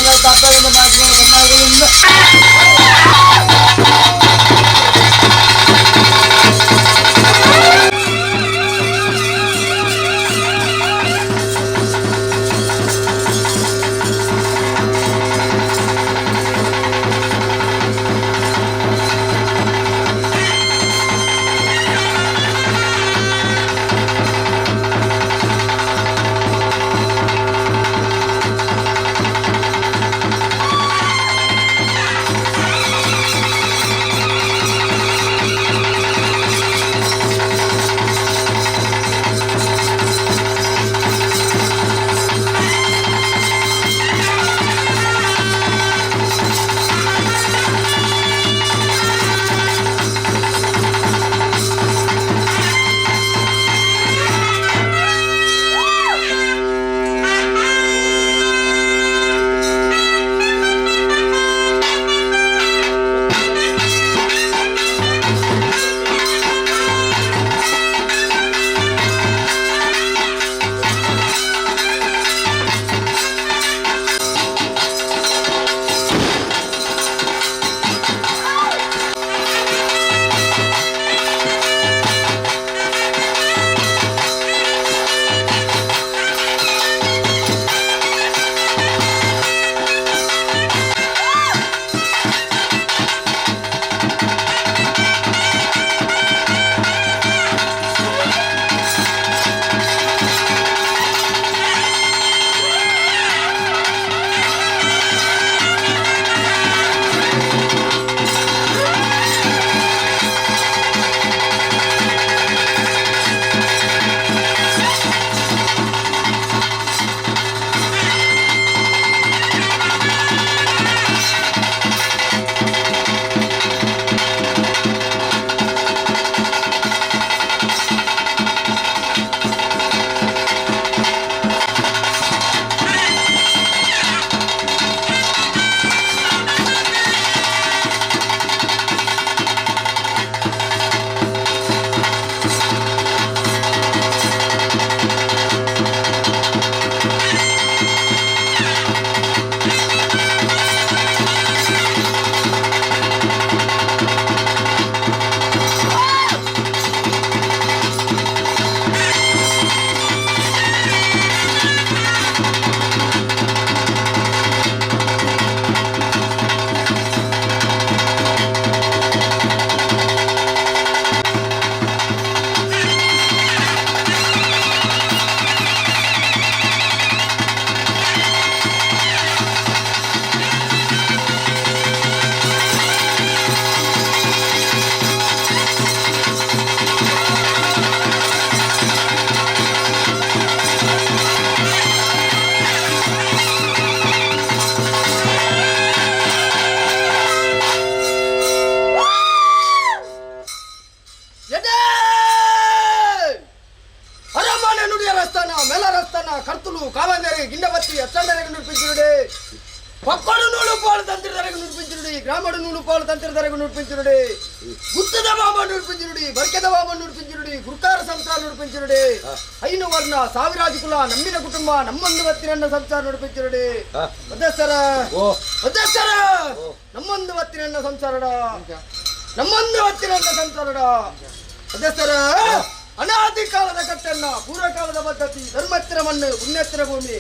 Speaker 2: ಕರ್ತುಲು ಕಾವಂದರೆ ಗಿಂಡಬತ್ತಿ ಅಚ್ಚಂಡರೆಗೆ ನುಡಿಪಿಂಚಿರುಡೆ ಪಕ್ಕಡು ನೂಲು ಪಾಲು ತಂತ್ರಿದರೆಗೆ ನುಡಿಪಿಂಚಿರುಡಿ ಗ್ರಾಮಡು ನೂಲು ಪಾಲು ತಂತ್ರಿದರೆಗೆ ನುಡಿಪಿಂಚಿರುಡೆ ಗುತ್ತದ ಬಾಬ ನುಡಿಪಿಂಚಿರುಡಿ ಬರ್ಕೆದ ಬಾಬ ನುಡಿಪಿಂಚಿರುಡಿ ಗುರುಕಾರ ಸಂಸಾರ ನುಡಿಪಿಂಚಿರುಡೆ ಐನು ವರ್ಣ ಸಾವಿರಾಜು ಕುಲ ನಮ್ಮಿನ ಕುಟುಂಬ ನಮ್ಮೊಂದು ಬತ್ತಿರನ್ನ ಸಂಸಾರ ನುಡಿಪಿಂಚಿರುಡೆ ಮಧ್ಯಸ್ಥರ ಮಧ್ಯಸ್ಥರ ನಮ್ಮೊಂದು ಬತ್ತಿರನ್ನ ಸಂಸಾರಡ ನಮ್ಮೊಂದು ಬತ್ತಿರನ್ನ ಸಂಸಾರಡ ಮಧ್ಯಸ್ಥರ ಅನಾದಿ ಕಾಲದ ಕಟ್ಟನ್ನ ಪೂರ್ವಕಾಲದ ಪದ್ಧತಿ ಧರ್ಮತ್ತಿರ ಮಣ್ಣು ಪುಣ್ಯತ್ತಿರ ಭೂಮಿ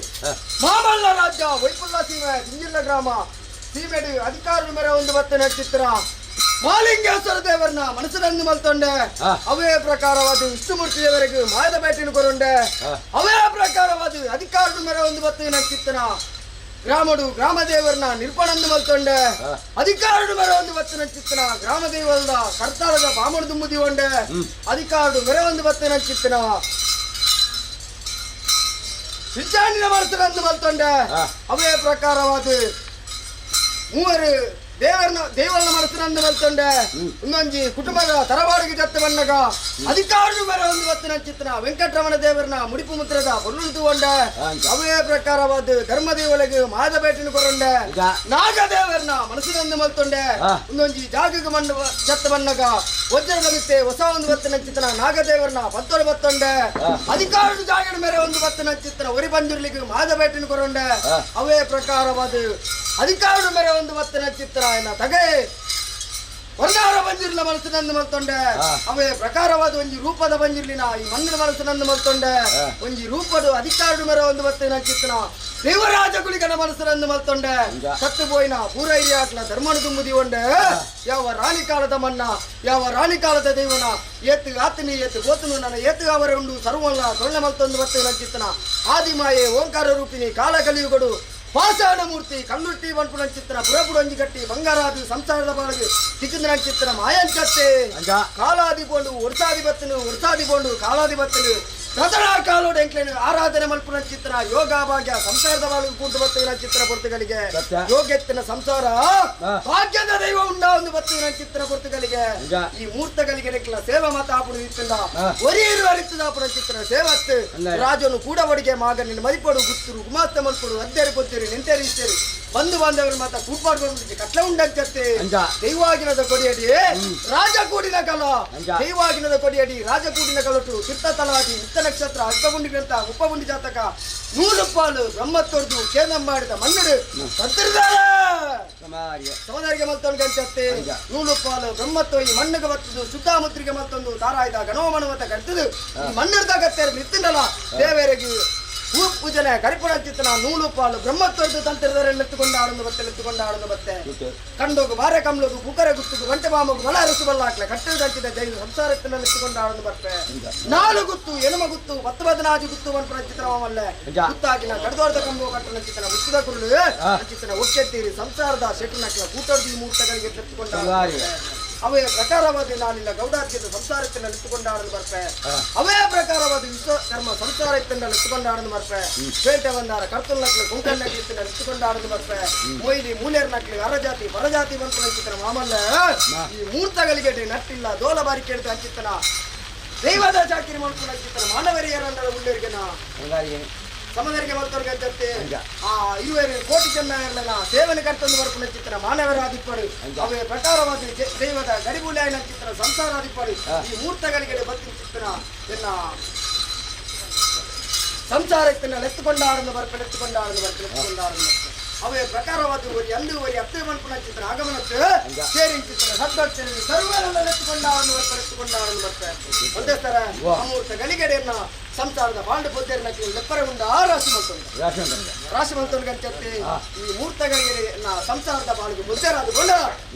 Speaker 2: ಮಾಮಲ್ಲ ರಾಜ್ಯ ವೈಪುಲ್ಲ ಸೀಮೆ ದಿಂಜಿಲ್ಲ ಗ್ರಾಮ ಸೀಮೆಡು ಅಧಿಕಾರ ಮೇರೆ ಒಂದು ಬತ್ತನ ಚಿತ್ರ ಮಾಲಿಂಗೇಶ್ವರ ದೇವರನ್ನ ಮನಸ್ಸಿನಂದು ಮಲ್ತೊಂಡೆ ಅವೇ ಪ್ರಕಾರವಾದ ವಿಷ್ಣುಮೂರ್ತಿ ದೇವರಿಗೆ ಮಾಯದ ಬೇಟೆಯನ್ನು ಕೊರೊಂಡೆ ಅವೇ ಪ್ರಕಾರವಾದ ಅಧಿಕಾರದ ಮೇರೆ ಒಂದು ಬತ್ತಿನ ಚಿತ್ರ ಗ್ರಾಮಡು ಗ್ರಾಮ ದೇವರನ್ನ ನಿರ್ಪಣಂದು ಮಲ್ತೊಂಡೆ ಅಧಿಕಾರಡು ಮೆರೆ ಒಂದು ಬತ್ತಿನ ಚಿತ್ತನ ಗ್ರಾಮ ದೇವರದ ಕರ್ತಾರದ ಬಾಮಣ ದುಂಬುದಿ ಒಂಡೆ ಅಧಿಕಾರಡು ಮೆರೆ ಒಂದು ಬತ್ತಿನ ಚಿತ್ತನ ವಿಚಾರಣೆ ಮನಸ್ಸಿನಂದು ಮಲ್ತೊಂಡೆ ಅವೇ ಪ್ರಕಾರವಾದ ಮೂವರು ದೇವರನ್ನ ದೇವರನ್ನ ಮನಸ್ಸಿನಂದು ಮಲ್ತೊಂಡೆ ಇನ್ನೊಂಜಿ ಕುಟುಂಬದ ತರವಾಡಿಗೆ ಜತ್ತ ಬಣ್ಣಗ ಅಧಿಕಾರಡು ಮೇರೆ ಒಂದು ಬತ್ತಿನ ಚಿತ್ತನ ವೆಂಕಟರಮಣ ದೇವರನ್ನ ಮುಡಿಪು ಮುದ್ರದ பொருள் ತೂಗೊಂಡೆ ಅವೇ ಪ್ರಕಾರವಾದ ಧರ್ಮದೇವಳಿಗೆ ಮಾದ ಬೇಟಿನ ಕೊರೊಂಡೆ ನಾಗದೇವರನ್ನ ಮನಸ್ಸಿನಂದು ಮಲ್ತೊಂಡೆ ಇನ್ನೊಂಜಿ ಜಾಗಕ್ಕೆ ಮಣ್ಣು ಜತ್ತ ಬಣ್ಣಗ ವಜ್ರದ ಮಿತ್ತೆ ಹೊಸ ಒಂದು ಬತ್ತಿನ ಚಿತ್ತನ ನಾಗದೇವರನ್ನ ಪತ್ತೊಡೆ ಬತ್ತೊಂಡೆ ಅಧಿಕಾರದ ಜಾಗದ ಮೇರೆ ಒಂದು ಬತ್ತಿನ ಚಿತ್ತನ ಒರಿ ಬಂದಿರ್ಲಿಕ್ಕೆ ಮಾದ ಬೇಟಿನ ಕೊರೊಂಡೆ ಅವೇ ಪ್ರಕಾರವಾದ ಅಧಿಕಾರದ ಮೇರೆ ಒಂದು ಬತ್ತಿನ ಚಿತ್ರ ಎನ್ನ ತಗೆ ವರ್ಣಾರ ಬಂದಿರ್ಲ ಮನಸ್ಸಿನಂದು ಮಲ್ತೊಂಡೆ ಅವೇ ಪ್ರಕಾರವಾದ ಒಂಜಿ ರೂಪದ ಬಂದಿರ್ಲಿನ ಈ ಮಣ್ಣಿನ ಮನಸ್ಸಿನಂದು ಮಲ್ತೊಂಡೆ ಒಂಜಿ ರೂಪದ ಅಧಿಕಾರದ ಮೇರೆ ಒಂದು ಬತ್ತಿನ ಚಿತ್ತನ ದೇವರಾಜ ಗುಳಿಗನ ಮನಸ್ಸಿನಂದು ಮಲ್ತೊಂಡೆ ಸತ್ತು ಪೋಯಿನ ಪೂರೈರಿ ಹಾಕ್ಲ ಧರ್ಮನ ತುಂಬುದಿ ಒಂಡೆ ಯಾವ ರಾಣಿ ಕಾಲದ ಮನ್ನ ಯಾವ ರಾಣಿ ಕಾಲದ ದೈವನ ಏತು ಆತನಿ ಏತು ಗೋತನು ನನ್ನ ಏತು ಅವರ ಉಂಡು ಸರ್ವಲ್ಲ ತೊಳ್ಳೆ ಮಲ್ತೊಂದು ಬತ್ತಿನ ಚಿತ್ತನ ಆದಿಮಾಯೆ ಓಂಕಾರ ರೂಪಿಣಿ ಕಾಲ ಕಲಿಯುಗಡು ಪಾಷಾಣ ಮೂರ್ತಿ ಕಲ್ಲುಟ್ಟಿ ಬನ್ಪುಣ ಚಿತ್ರ ಪುರಪುಡೊಂಜಿ ಕಟ್ಟಿ ಬಂಗಾರಾದಿ ಸಂಸಾರದ ಬಾಳಗೆ ತಿಕ್ಕಂದ್ರ ಚಿತ್ರ ಮಾಯಂಚತ್ತೆ ಕಾಲಾದಿ ಬೋಂಡು ವರ್ಷಾದಿ ಬತ್ತನು ವರ್ಷಾದಿ ಬೋಂಡು ಕಾಲಾದಿ ಬತ್ತನು ದಸರಾ ಕಾಲೋಡು ಎಂಕ್ಲೇನು ಆರಾಧನೆ ಮಲ್ಪುನ ಚಿತ್ರ ಯೋಗ ಭಾಗ್ಯ ಸಂಸಾರದ ಬಾಳಿಗೆ ಕೂತು ಬತ್ತಿನ ಚಿತ್ರ ಪೊರ್ತುಗಳಿಗೆ ಯೋಗ್ಯತ್ತಿನ ಸಂಸಾರ ಭಾಗ್ಯದ ದೈವ ಉಂಡ ಒಂದು ಬತ್ತಿನ ಚಿತ್ರ ಪೊರ್ತುಗಳಿಗೆ ಈ ಮೂರ್ತಗಳಿಗೆ ನೆಕ್ಲ ಸೇವೆ ಮಾತ ಆಪುಡು ಇತ್ತಂದ ಒರಿಯರು ಅರಿತದ ಆಪುನ ಚಿತ್ರ ಸೇವತ್ತು ರಾಜನು ಕೂಡ ಒಡಿಗೆ ಮಾಗ ನಿನ್ನ ಮರಿಪಡು ಗುತ್ತರು ಗುಮಾಸ್ತ ಮಲ್ಪಡು ಅದ್ದೇರಿ ಕೊತ್ತೇರಿ ನಿಂತೇರಿ ಇತ್ತೇರಿ ಬಂಧು ಬಾಂಧವರು ಮಾತ ಕೂಡ್ಪಾಡ್ಕೊಂಡು ಕಟ್ಲ ಉಂಡಂಚತ್ತೆ ದೈವಾಗಿನದ ಕೊಡಿಯಡಿ ರಾಜ ಕೂಡಿನ ಕಲ ದೈವಾಗಿನದ ಕೊಡಿಯಡಿ ರಾಜ ಕೂಡಿನ ಕಲಟು ಚಿತ್ತ ತಲಾದಿ ಇತ್ತ ನಕ್ಷತ್ರ ಅಗ್ಗಗುಂಡಿ ಗ್ರಂಥ ಉಪ್ಪಗುಂಡಿ ಜಾತಕ ನೂರು ಪಾಲು ಬ್ರಹ್ಮತ್ತೊರ್ದು ಕೇಂದ್ರ ಮಾಡಿದ ಮಣ್ಣುಡು ಸತ್ತಿರ್ದಾರೆ ಸಮದಾರಿಗೆ ಮಲ್ತೊಂಡು ಗಂಚತ್ತೆ ನೂಲು ಪಾಲು ಬ್ರಹ್ಮತ್ವ ಈ ಮಣ್ಣಿಗೆ ಬತ್ತದು ಸುತ್ತಾಮುದ್ರಿಗೆ ಮಲ್ತೊಂದು ತಾರಾಯ್ದ ಗಣೋಮಣವತ ಕರ್ತದು ಈ ಮಣ್ಣಿರ್ದ ಗತ್ತೇರು ನಿತ್ತಿಂಡಲ ದೇವರಿಗೆ ಹೂ ಪೂಜನೆ ಕರಿಪುಣ ಚಿತ್ತನ ನೂಲು ಪಾಲು ಬ್ರಹ್ಮತ್ವದ್ದು ತಂತ್ರದರೆ ಎತ್ತುಕೊಂಡ ಆಡೊಂದು ಬತ್ತೆ ಎತ್ತುಕೊಂಡ ಆಡೊಂದು ಬತ್ತೆ ಕಂಡೋಗು ಬಾರೆ ಕಮ್ಲೋಗು ಕುಕರೆ ಗುತ್ತುಗು ಒಂಟೆ ಬಾಮಗು ಬಲ ಅರಸು ಬಲ್ಲ ಹಾಕ್ಲೆ ಕಟ್ಟದಂಚಿದ ಜೈಲು ಸಂಸಾರತ್ತಿನ ಎತ್ತುಕೊಂಡ ಆಡೊಂದು ಬರ್ಪೆ ನಾಲು ಗುತ್ತು ಎನುಮ ಗುತ್ತು ಪತ್ತು ಬದನಾಜಿ ಗುತ್ತು ಮನ್ಪುಣ ಚಿತ್ರವಲ್ಲೇ ಗುತ್ತಾಗಿನ ಕಡದೋರ್ದ ಕಂಬು ಕಟ್ಟಣ ಚಿತ್ತನ ಮುಚ್ಚಿದ ಕುರುಳು ಚಿತ್ತನ ಒಕ್ಕೆತ್ತೀರಿ ಸಂಸಾರದ ಶೆಟ್ಟುನಕ್ಲ ಕೂಟರ್ದಿ ಮೂರ್ತಗಳಿಗೆ ಎತ್ತುಕೊಂಡ ಅವೇ ಪ್ರಕಾರವಾದ ನಾನಿಲ್ಲ ಗೌಡಾರ್ಜಿತ ಸಂಸಾರತ್ತಿನ ಎತ್ತುಕೊಂಡಾಡಲು ಬರ್ಪೆ ಅವೇ ಪ್ರಕಾರವಾದ ವಿಶ್ವಕರ್ಮ ಸಂಸಾರತ್ತಿನ ಎತ್ತುಕೊಂಡಾಡಲು ಬರ್ಪೆ ಪೇಟೆ ಬಂದಾರ ಕರ್ತುಲ್ ನಕ್ಲು ಕುಂಕಲ್ ನಕ್ಲು ಎತ್ತುಕೊಂಡಾಡಲು ಬರ್ಪೆ ಮೊಯ್ಲಿ ಮೂಲೇರ್ ನಕ್ಲು ಅರಜಾತಿ ಪರಜಾತಿ ಬಂತು ಅಂಚಿತನ ಮಾಮಲ್ಲ ಈ ಮೂರ್ತಗಳಿಗೆ ನಟ್ಟಿಲ್ಲ ದೋಲ ಬಾರಿ ಕೇಳ್ತ ಅಂಚಿತ್ತನ ದೈವದ ಚಾಕಿರಿ ಮಾಡ್ಕೊಂಡು ಅಂಚಿತ್ತನ ಮಾನವರಿಯರಂದರ ಉಳ್ಳೇರಿಗೆನ ಸಮದರಿಗೆ ಮಲ್ತೊರ್ಗೆ ಅಂಚತ್ತೆ ಆ ಇರುವರು ಕೋಟಿ ಜನ ಇರಲಿಲ್ಲ ಸೇವನೆ ಕರ್ತಂದು ಬರ್ಪುನ ಚಿತ್ರ ಮಾನವರಾದಿಪ್ಪಡು ಅವೇ ಪ್ರಕಾರವಾದ ದೈವದ ಗಡಿಬುಲಾಯನ ಚಿತ್ರ ಸಂಸಾರಾದಿಪ್ಪಡು ಈ ಮೂರ್ತಗಳಿಗೆ ಬತ್ತಿನ ಚಿತ್ರ ಎನ್ನ ಸಂಸಾರತ್ತಿನ ಎತ್ತುಕೊಂಡಾರನ್ನು ಬರ್ಪೆ ಎತ್ತುಕೊಂಡಾರನ್ನು ಬರ್ಪೆ ಎತ್ತುಕೊಂಡಾರನ್ನು ಬರ್ಪೆ ಅವೇ ಪ್ರಕಾರವಾದ ಒರಿ ಅಂದು ಒರಿ ಅತ್ತೆ ಮನ್ಪುನ ಚಿತ್ರ ಆಗಮನಕ್ಕೆ ಸೇರಿ ಚಿತ್ರ ಸದ್ಭಕ್ತರಲ್ಲಿ ಸರ್ವರನ್ನ ಎತ್ತುಕೊಂಡಾರನ್ನು ಬರ್ಪೆ ಎತ್ತುಕೊಂಡಾರನ್ನು ಬರ್ಪೆ ಒಂದೇ ತರ ಅಮೂರ್ತ ಗಳಿಗೆಡೆಯನ್ನ ಸಂಸಾರದ ಬಾಂಡು ಪೊದ್ದೆರನ್ನ ಲೆಪ್ಪರೆ ಉಂಡ ಆ ರಾಶಿ ಮಲ್ತೊಂದು ರಾಶಿ ಮಲ್ತೊಂದು ಗಂಚತ್ತಿ ಈ ಮೂರ್ತಗಳಿಗೆ ಸಂಸಾರದ ಬಾಳಿಗೆ ಬುದ್ಧರಾದ ಗೊಂಡ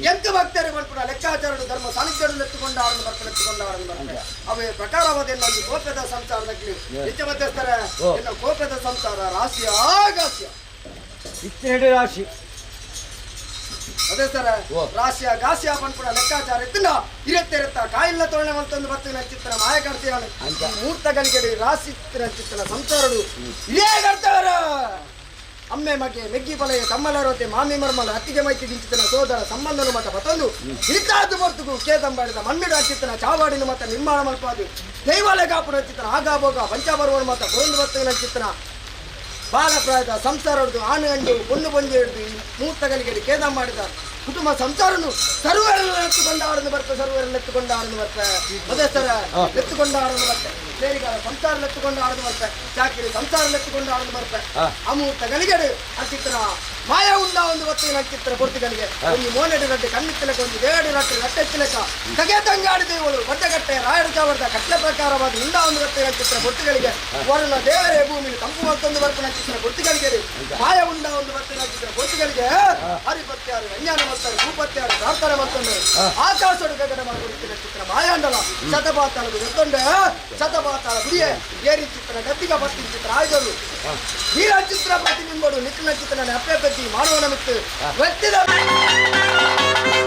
Speaker 2: ಎಂತ ಭಕ್ತರು ಮನ್ಪುನ ಲೆಕ್ಕಾಚಾರಡು ಧರ್ಮ ಸಾನ್ನಿಧ್ಯಡು ಎತ್ತುಕೊಂಡಾರನ್ನು ಬರ್ಪೆ ಎತ್ತುಕೊಂಡಾರನ್ನು ಬರ್ಪೆ ಅವೇ ಪ್ರಕಾರವಾದ ಈ ಕೋಪದ ಸಂಸಾರದಲ್ಲಿ ನಿತ್ಯ ಮಧ್ಯಸ್ಥರ ಎನ್ನ ಕೋಪದ ಸಂಸಾರ ರಾಶಿಯ ಗಾಸ್ಯ
Speaker 1: ಇತ್ತೆರಡು ರಾಶಿ
Speaker 2: ಅದೇ ಸರ ರಾಶಿಯ ಗಾಸಿಯ ಪನ್ಪುಣ ಲೆಕ್ಕಾಚಾರ ಇತ್ತಿನ ಇರತ್ತಿರತ್ತ ಕಾಯಿಲ್ಲ ತೋರಣ ಮತ್ತೊಂದು ಬತ್ತಿನ ಚಿತ್ರ ಮಾಯ ಕರ್ತೀಯಾನು ಮೂರ್ತಗಳಿಗೆ ರಾಶಿ ಚಿತ್ರ ಸಂಸಾರಡು ಇದೇ ಕರ್ತವರ ಅಮ್ಮೆ ಮಗೆ ಮೆಗ್ಗಿ ಪಲೆಯ ತಮ್ಮಲರೋತೆ ಮಾಮಿ ಮರ್ಮಲ ಅತ್ತಿಗೆ ಮೈತಿ ದಿಂಚಿತನ ಸೋದರ ಸಂಬಂಧನು ಮತ ಬತ್ತೊಂದು ಹಿರಿತಾದ್ದು ಬರ್ತುಗು ಕೇದಂಬಾಡಿದ ಮಣ್ಣಿಡು ಹಚ್ಚಿತನ ಚಾವಾಡಿನ ಮತ ನಿರ್ಮಾಣ ಮಲ್ಪಾದು ದೈವಾಲಯ ಕಾಪುನ ಚಿತ್ರನ ಆಗಾಭೋಗ ಪಂಚಾಬರ್ವನ ಮತ ಕೊರೊಂದು ಬತ್ತಿನ ಚಿತ್ರನ ಬಾಲಪ್ರಾಯದ ಸಂಸಾರದ್ದು ಆನು ಅಂಜು ಪೊಣ್ಣು ಪೊಂಜೆ ಹಿಡಿದು ಈ ಮೂರ್ತಗಳಿಗೆ ಖೇದ ಮಾಡಿದ ಕುಟುಂಬ ಸಂಸಾರನು ಸರ್ವರನ್ನು ಎತ್ತುಕೊಂಡಾರನ್ನು ಬರ್ತ, ಸರ್ವರನ್ನು ಎತ್ತುಕೊಂಡಾರನ್ನು ಬರ್ತ, ಮಧ್ಯಸ್ಥರ ಎತ್ತುಕೊಂಡಾರನ್ನು ಬರ್ತ, ಸೇರಿಗಾರ ಸಂಸಾರ ಎತ್ತುಕೊಂಡಾರನ್ನು ಬರ್ತ, ಚಾಕಿರಿ ಸಂಸಾರ ಎತ್ತುಕೊಂಡಾರನ್ನು ಬರ್ತ. ಅಮೂರ್ತ ಗಳಿಗೆಡು ಅಚಿತ್ರ ಮಾಯ ಉಂಡ ಒಂದು ಗೊತ್ತಿನ ಚಿತ್ರ ಪೊರ್ತುಗಳಿಗೆ ಒಂದು ಮೋನೆಡು ರಡ್ಡು ಕಣ್ಣಿತ್ತಿಲಕ, ಒಂದು ದೇಡು ರಟ್ಟು ರಟ್ಟೆತ್ತಿಲಕ ತಗೆ ತಂಗಾಡಿ ದೇವಳು ಬಡ್ಡಗಟ್ಟೆ ರಾಯರು ಚಾವರದ ಕಟ್ಲೆ ಪ್ರಕಾರವಾದ ಉಂಡ ಒಂದು ಗೊತ್ತಿನ ಚಿತ್ರ ಪೊರ್ತುಗಳಿಗೆ ವರುಣ ದೇವರೇ ಭೂಮಿಲಿ ತಂಪು ಮತ್ತೊಂದು ಬರ್ಪನ ಚಿತ್ರ ಪೊರ್ತುಗಳಿಗೆ ಮಾಯ ಉಂಡ ಒಂದು ಬರ್ತಿನ ಚಿತ್ರ ಪೊರ್ತುಗಳಿಗೆ ಹರಿಪತ್ಯಾರು ವಿಜ್ಞಾನ ಮತ್ತಾರೆ ಭೂಪತ್ಯಾರು ಪ್ರಾರ್ಥನೆ ಮತ್ತೊಂದು ಆಕಾಶಡು ಗಗನ ಮಾಡಿನ ಚಿತ್ರ ಮಾಯಾಂಡಲ ಶತಪಾತಾಳ ಎತ್ತೊಂಡೆ ಶತಪಾತಾಳ ಗುಡಿಯೆ ಏರಿ ಚಿತ್ರ ಗದ್ದಿಗ ಪತ್ತಿನ ಚಿತ್ರ ಆಯ್ದರು ವೀರ ಚಿತ್ರ ಪ್ರತಿಬಿಂಬಡು ನಿಖಿಲ ಚಿತ್ರ ಅಪ್ಪೆ ಪೆದ್ದಿ ಮಾನವನ ಮಿತ್ತು ವ್ಯಕ್ತಿದ.
Speaker 5: ಿ.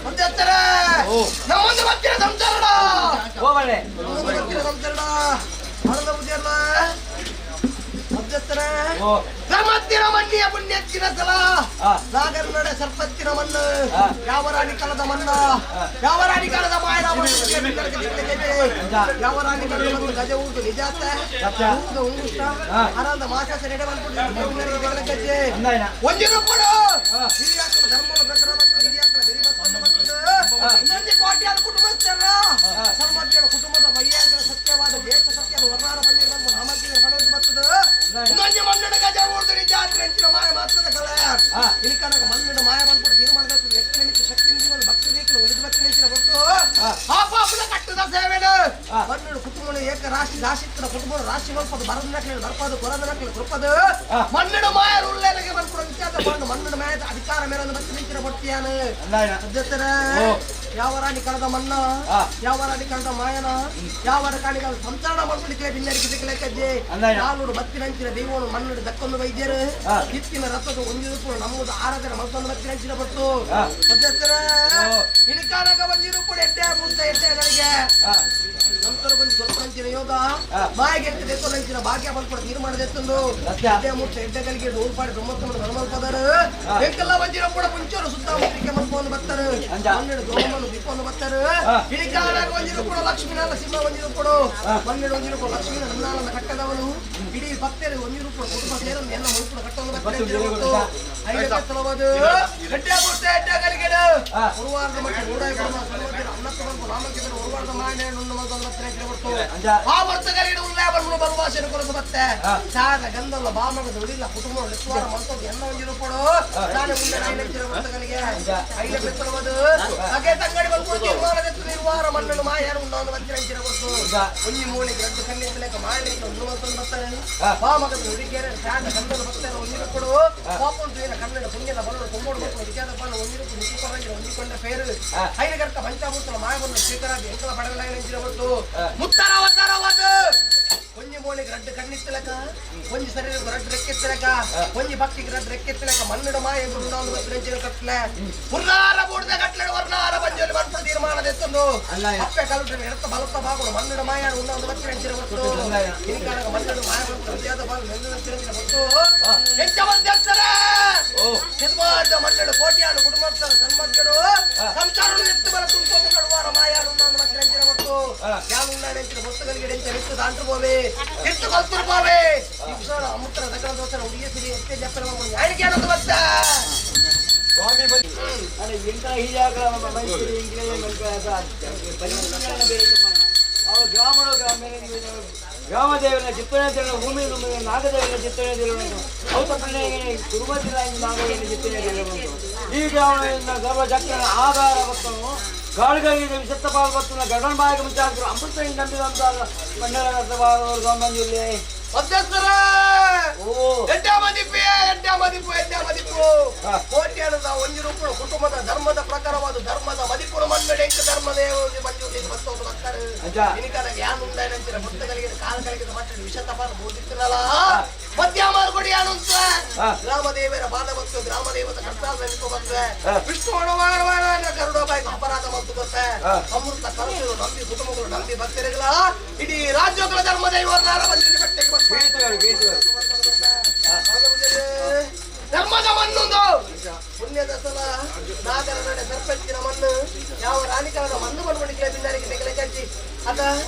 Speaker 3: ನಮ್ಮೊಂದು ಮತ್ತಿನ ಸಂಸಾರ
Speaker 2: ಹೋಗಲೇ
Speaker 3: ಮತ್ತಿನ ಸಂಸಾರ ಹಣದ ಬುದ್ಧಿಯಲ್ಲ ಮಧ್ಯಸ್ಥರ ನಮ್ಮತ್ತಿನ ಮಣ್ಣಿಯ ಪುಣ್ಯಚ್ಚಿನ ಸಲ ನಾಗರ್ನಡೆ ಸರ್ಪಂಚಿನ ಮಣ್ಣು ಯಾವ ರಾಣಿ ಕಾಲದ ಮಣ್ಣ ಯಾವ ರಾಣಿ ಕಾಲದ ಮಾಯನ ಯಾವ ರಾಣಿ ಕಾಲದ ಮಣ್ಣು ಗಜ ಊದು ನಿಜಾತ ಊದು ಉಂಗುಷ್ಟ ಆನಂದ ಮಾಸ ನೆಡೆ ಬಂದ್ಬಿಟ್ಟು ಒಂದಿನ ಕೂಡ ಹಿರಿಯಾಕರ ಧರ್ಮದ ಪ್ರಕಾರ ಮತ್ತು ಹಿರಿಯಾಕರ ಬೆರಿ ಬರ್ತದೆ ಇನ್ನೊಂದು ಕೋಟ್ಯಾದ ಕುಟುಂಬಸ್ಥರ ಸರ್ಮಧ್ಯದ ಕುಟುಂಬದ ವೈಯಾಕರ ಸತ್ಯವಾದ ದೇಶ ಸತ್ಯದ ವರ್ಣಾರ ಬಂದಿರುವ ನಾಮಂಕಿತ ಪಡೆದು ಬರ್ತದೆ ಇನ್ನೊಂದು ಮಣ್ಣಿನ ಗಜ ಊರ್ದು ನಿಜ ಅಂಚಿನ ಮಾಯ ಮಾತ್ರದ ಕಲೆ ಇಲ್ಲಿಕನಾಗ ಮಣ್ಣಿನ ಮಾಯ ಬಂದ್ಬಿಟ್ಟು ತೀರ್ಮಾನ ವ್ಯಕ್ತಿ ನಿಮಿತ್ತ ಶಕ್ತಿ ನಿಜ ಭಕ್ತಿ ನೀಕಲು ಉಳಿದ ಭಕ್ತಿ ನಿಂಚಿನ ಹೊರತು ಪಾಪದ ಕಟ್ಟದ ಸೇವೆನು ಮಣ್ಣಿನ ಕುಟುಂಬ ಏಕ ರಾಶಿ ರಾಶಿತ್ತಿನ ಕುಟುಂಬ ರಾಶಿ ಮಲ್ಪದು ಬರದ ನಕಲಿ ಬರ್ಪದು ಕೊರದ ನಕಲಿ ಕೃಪದು ಮಣ್ಣಿನ ಮಾಯ ಉಲ್ಲೇಖಕ್ಕೆ ಬಂದ್ಬಿಡು ವಿಚಾರ ಮಣ್ಣು ಮಣ್ಣಿನ ಮಾಯದ ಅಧಿಕಾರ ಮೇಲೆ ಭಕ್ತಿ ನಿಂಚಿನ ಕೊಡ್ತೀಯಾನು ಸದ್ಯಸ್ಥರ ಯಾವ ರಾಣಿ ಕಳೆದ ಮಣ್ಣ ಯಾವ ರಾಣಿ ಕಳೆದ ಮಾಯನ ಯಾವ ರಾಣಿ ಸಂಚಾರ ಮಾಡ್ಲಿಕ್ಕೆ ಬಿನ್ನರಿಗೆ ಸಿಕ್ಕಲೆಕ್ಕಜ್ಜೆ ನಾನೂರು ಬತ್ತಿನಂಚಿನ ದೈವನು ಮಣ್ಣು ದಕ್ಕೊಂದು ವೈದ್ಯರು ಇತ್ತಿನ ರಥದ ಒಂದು ನಮ್ಮದು ಆರಾಧನೆ ಮತ್ತೊಂದು ಬತ್ತಿನಂಚಿನ ಬತ್ತು ಸದ್ಯಸ್ಥರ ಇಣಿಕಾನಕ ಒಂದಿರು ಕೂಡ ಎಡ್ಡೆ ಮುಂದೆ ಎಡ್ಡೆಗಳಿಗೆ ನಂತರ ಬಂದು ಸ್ವಲ್ಪ ನಂಚಿನ ಯೋಗ ಮಾಯಗೆ ಎತ್ತೊಂಚಿನ ಭಾಗ್ಯ ಬಂದ್ಕೊಡ ತೀರ್ಮಾನ ಎತ್ತೊಂದು ಎಡ್ಡೆ ಮುಟ್ಟ ಎಡ್ಡೆಗಳಿಗೆ ನೂರ್ಪಾಡಿ ಬ್ರಹ್ಮೋತ್ತಮ ಧರ್ಮಲ್ಪದರು ಎಂಕೆಲ್ಲ ಒಂದಿನ ಕೂಡ ಮುಂಚೂರು ಸುತ್ತಮುತ್ತಲಿಕ್ಕೆ ಮಲ್ಪವನ್ನು ಬರ್ತಾರೆ ಹನ್ನೆರಡು ದ್ರೋಹವನ್ನು ದಿಪ್ಪನ್ನು ಬರ್ತಾರೆ ಇಣಿಕಾನಾಗ ಒಂದಿರು ಕೂಡ ಲಕ್ಷ್ಮೀನಾಲ ಸಿಂಹ ಒಂದಿರು ಕೊಡು ಹನ್ನೆರಡು ಒಂದಿರು ಕೂಡ ಲಕ್ಷ್ಮೀ ನನ್ನಾಲನ್ನ ಕಟ್ಟದವನು ಇಡೀ ಭಕ್ತರು ಒಂದಿರು ಕೂಡ ಕುಟುಂಬ ಸೇರನ್ನು ಎಲ್ಲ ಮುಳ್ಪುಡ ಕಟ್ಟೊಂದು ಬರ್ತಾರೆ ಎಡ್ಡೆ ಮುಟ್ಟ ಎಡ್ಡೆಗಳಿಗೆ ಗುರುವಾರದ ಮಟ್ಟ ರೂಢಾಯ ಅನ್ನಕ್ಕೆ ಬಂದು ನಾಮಕ್ಕೆ ಗುರುವಾರದ ಮಾಯನೆ ಆ ವರ್ತಕರಿಗೆ ಉಲ್ಲೇಖ ಬಲವಾಸನ ಕೊರಗು ಬತ್ತೆ ಸಾರ ಗಂಧಲ್ಲ ಬಾಮಗದ ಉಳಿಲ್ಲ ಕುಟುಂಬ ಲೆಕ್ಕವಾರ ಮಲ್ತದ್ದು ಎಲ್ಲ ಒಂದಿರು ಕೊಡು ನಾನು ಮುಂದೆ ಐಲಕ್ಷ ವರ್ತಕರಿಗೆ ಐಲ ಬೆತ್ತಲವದು ಹಾಗೆ ತಂಗಡಿ ಬಂದು ತೀರ್ಮಾನದೆತ್ತು ನಿರ್ವಾರ ಮಣ್ಣನ್ನು ಮಾಯಾರು ಉಣ್ಣೊಂದು ಮಂಚಿನ ಕೊಡ್ತು ಒಂಜಿ ಮೂಲೆಗೆ ಎರಡು ಕಣ್ಣೆತ್ತಲೆಕ್ಕ ಮಾಯಲಿಕ್ಕೆ ಒಂದು ಮತ್ತೊಂದು ಬರ್ತಾರೆ ಬಾಮಗದ ಉಳಿಗೇರೆ ಸಾರ ಗಂಧದ ಬರ್ತಾರೆ ಒಂದಿರು ಕೊಡು ಪಾಪುಂಟು ಏನ ಕನ್ನಡ ಪುಣ್ಯದ ಬಲರು ತುಂಬೋಡು ಮಕ್ಕಳು ವಿಚಾರ ಪಾಲು ಒಂದಿರು ಮುಚ್ಚಿಕೊಂಡ್ರೆ ಹೊಂದಿಕೊಂಡ ಪೇರು ಐನಗರ್ಕ ಪಂಚಾಭೂತಲ ಮಾಯವನ್ನು ಸ್ವೀಕರಾಗಿ ಎಂಕಲ ಪಡಗಲಾಗಿ ಕೊಟ್ಟು ಮುತ್ತರವತ್ತರವಾದ ಒಂಜಿ ಮೂಲೆಗೆ ರಡ್ಡು ಕಣ್ಣಿತ್ತಲಕ ಒಂಜಿ ಶರೀರಕ್ಕೆ ರಡ್ಡು ರೆಕ್ಕೆತ್ತಲಕ ಒಂಜಿ ಭಕ್ತಿಗೆ ರಡ್ಡು ರೆಕ್ಕೆತ್ತಲಕ ಮಣ್ಣಿಡ ಮಾಯ ಬೃಂದಾವನ ಕಟ್ಲೆ ಪುರ್ನಾರ ಬೂಡ್ದ ಕಟ್ಲೆ ವರ್ಣಾರ ಬಂಜೋಲಿ ಬರ್ಪು ತೀರ್ಮಾನದ ಎತ್ತೊಂದು ಅಪ್ಪೆ ಕಲ್ಲು ಎಡತ್ತ ಬಲತ್ತ ಬಾಗುಡು ಮಣ್ಣಿಡ ಮಾಯ ಉನ್ನೊಂದು ಬತ್ತಿನ ಕೊಟ್ಟು ಇನಿಕಾನಗ ಮಣ್ಣಿಡ ಮಾಯ ಬರ್ಪು ವಿದ್ಯಾದ ಬಾಲು ನೆಂದು ಕೊಟ್ಟು ಎಂಚ ಬಂದಿರ್ತಾರೆ ನಿರ್ಮಾಣ ಮಣ್ಣಿಡ ಕೋಟಿಯಾನು ಕುಟುಂಬಸ್ಥರ ಸನ್ಮಧ್ಯರು ಸಂಸಾರ ಎತ್ತು ಬಲ ತುಂಬೋದು ನಡುವಾರ ಮಾಯಾನು ಉನ್ನೊಂದು ಬತ್ತಿನ ಕೊಟ್ಟು ಯಾನು ಹೊತ್ತುಗಳಿಗೆ ಎಂಚ ಎತ್ತು ದಾಂಟ್ರು ಬೋವೆ ಎತ್ತು ಕಲ್ತರು ಬೋವೆ ಅಮೃತರ ದಕ್ಕಣ ದೋಸರ ಉಡಿಯ ಸಿರಿ ಎತ್ತೆ ಜಪ್ಪರ ಯಾರಿಗೆ ಅನ್ನೋದು ಬತ್ತ
Speaker 2: ಸ್ವಾಮಿ ಬನ್ನಿ ಅಲ್ಲ ಎಂತ ಹೀಜಾಕಲ ಮೈಸೂರು ಅವ ಗ್ರಾಮಡು ಗ್ರಾಮದೇವನ ಚಿತ್ತನೆ ತಿರು ಭೂಮಿ ನಾಗದೇವನ ಚಿತ್ತನೆ ತಿರು ಔತ ಕುರುಬತಿಲ್ಲ ನಾಗದೇವನ ಚಿತ್ತನೆ ತಿರು ಈ ಗ್ರಾಮದಿಂದ ಸರ್ವಶಕ್ತನ ಆಧಾರ ಭಕ್ತನು ಗಾಳಿಗಳಿಗೆ ವಿಷತ್ತ ಪಾಲ್ ಭಕ್ತನ ಗಡನ್ ಬಾಯಿಗೆ ಮುಂಚಾಕರು ಅಮೃತ ನಂಬಿದಂತ ಮಂಡಲ ಮಂಜುಲ್ಲಿ
Speaker 3: ಮಧ್ಯಸ್ಥರ ಎಡ್ಡ ಮದಿಪು ಎಡ್ಡ ಮದಿಪು ಎಡ್ಡ ಮದಿಪು ಕೋಟ್ಯಾನದ ಒಂಜಿ ರೂಪುಡು ಕುಟುಂಬದ ಧರ್ಮದ ಪ್ರಕಾರವಾದ ಧರ್ಮದ ಮದಿಪುಡು ಮಣ್ಣು ಎಂಕ ಧರ್ಮದೇ ಮಂಜು ಮತ್ತೊಂದು ಬರ್ತಾರೆ ಇನಿಕಾನಾಗ ಯಾನು ಉಂಡಾಯನಂಚಿನ ಭಕ್ತಗಳಿಗೆ ಕಾಲ ಕಲಿಗೆ ಮಟ್ಟ ವಿಷ ತಪಾನ ಬೋಧಿತ್ತನಲ್ಲ ಮಧ್ಯ ಮಾರ್ಕೊಡಿ ಯಾನು ಗ್ರಾಮದೇವರ ಪಾದ ಭಕ್ತ ಗ್ರಾಮದೇವತ ಕರ್ತಾದ ಬಂದ್ರೆ ವಿಷ್ಣು ಗರುಡ ಬಾಯಿಗೆ ಅಪರಾಧ ಮತ್ತು ಗೊತ್ತೆ ಅಮೃತ ಕನಸು ನಂಬಿ ಕುಟುಂಬಗಳು ನಂಬಿ ಭಕ್ತರಿಗಳ ಇಡೀ ರಾಜ್ಯಗಳ ಧರ್ಮದೈವ ಮಂಜು ಬಟ್ಟೆಗೆ ಧರ್ಮದ ಮಣ್ಣೊಂದು ಪುಣ್ಯದ ಸಲ ನಾಗರ ನಡೆ ಸರ್ಪಂಚಿನ ಮಣ್ಣು ಯಾವ ರಾಣಿಕಾಲದ ಮಣ್ಣು ಮಣ್ಣು ಬಿನ್ನಾರಿಗೆ ನೆಗಲೆ ಚಂಚಿ ಅದ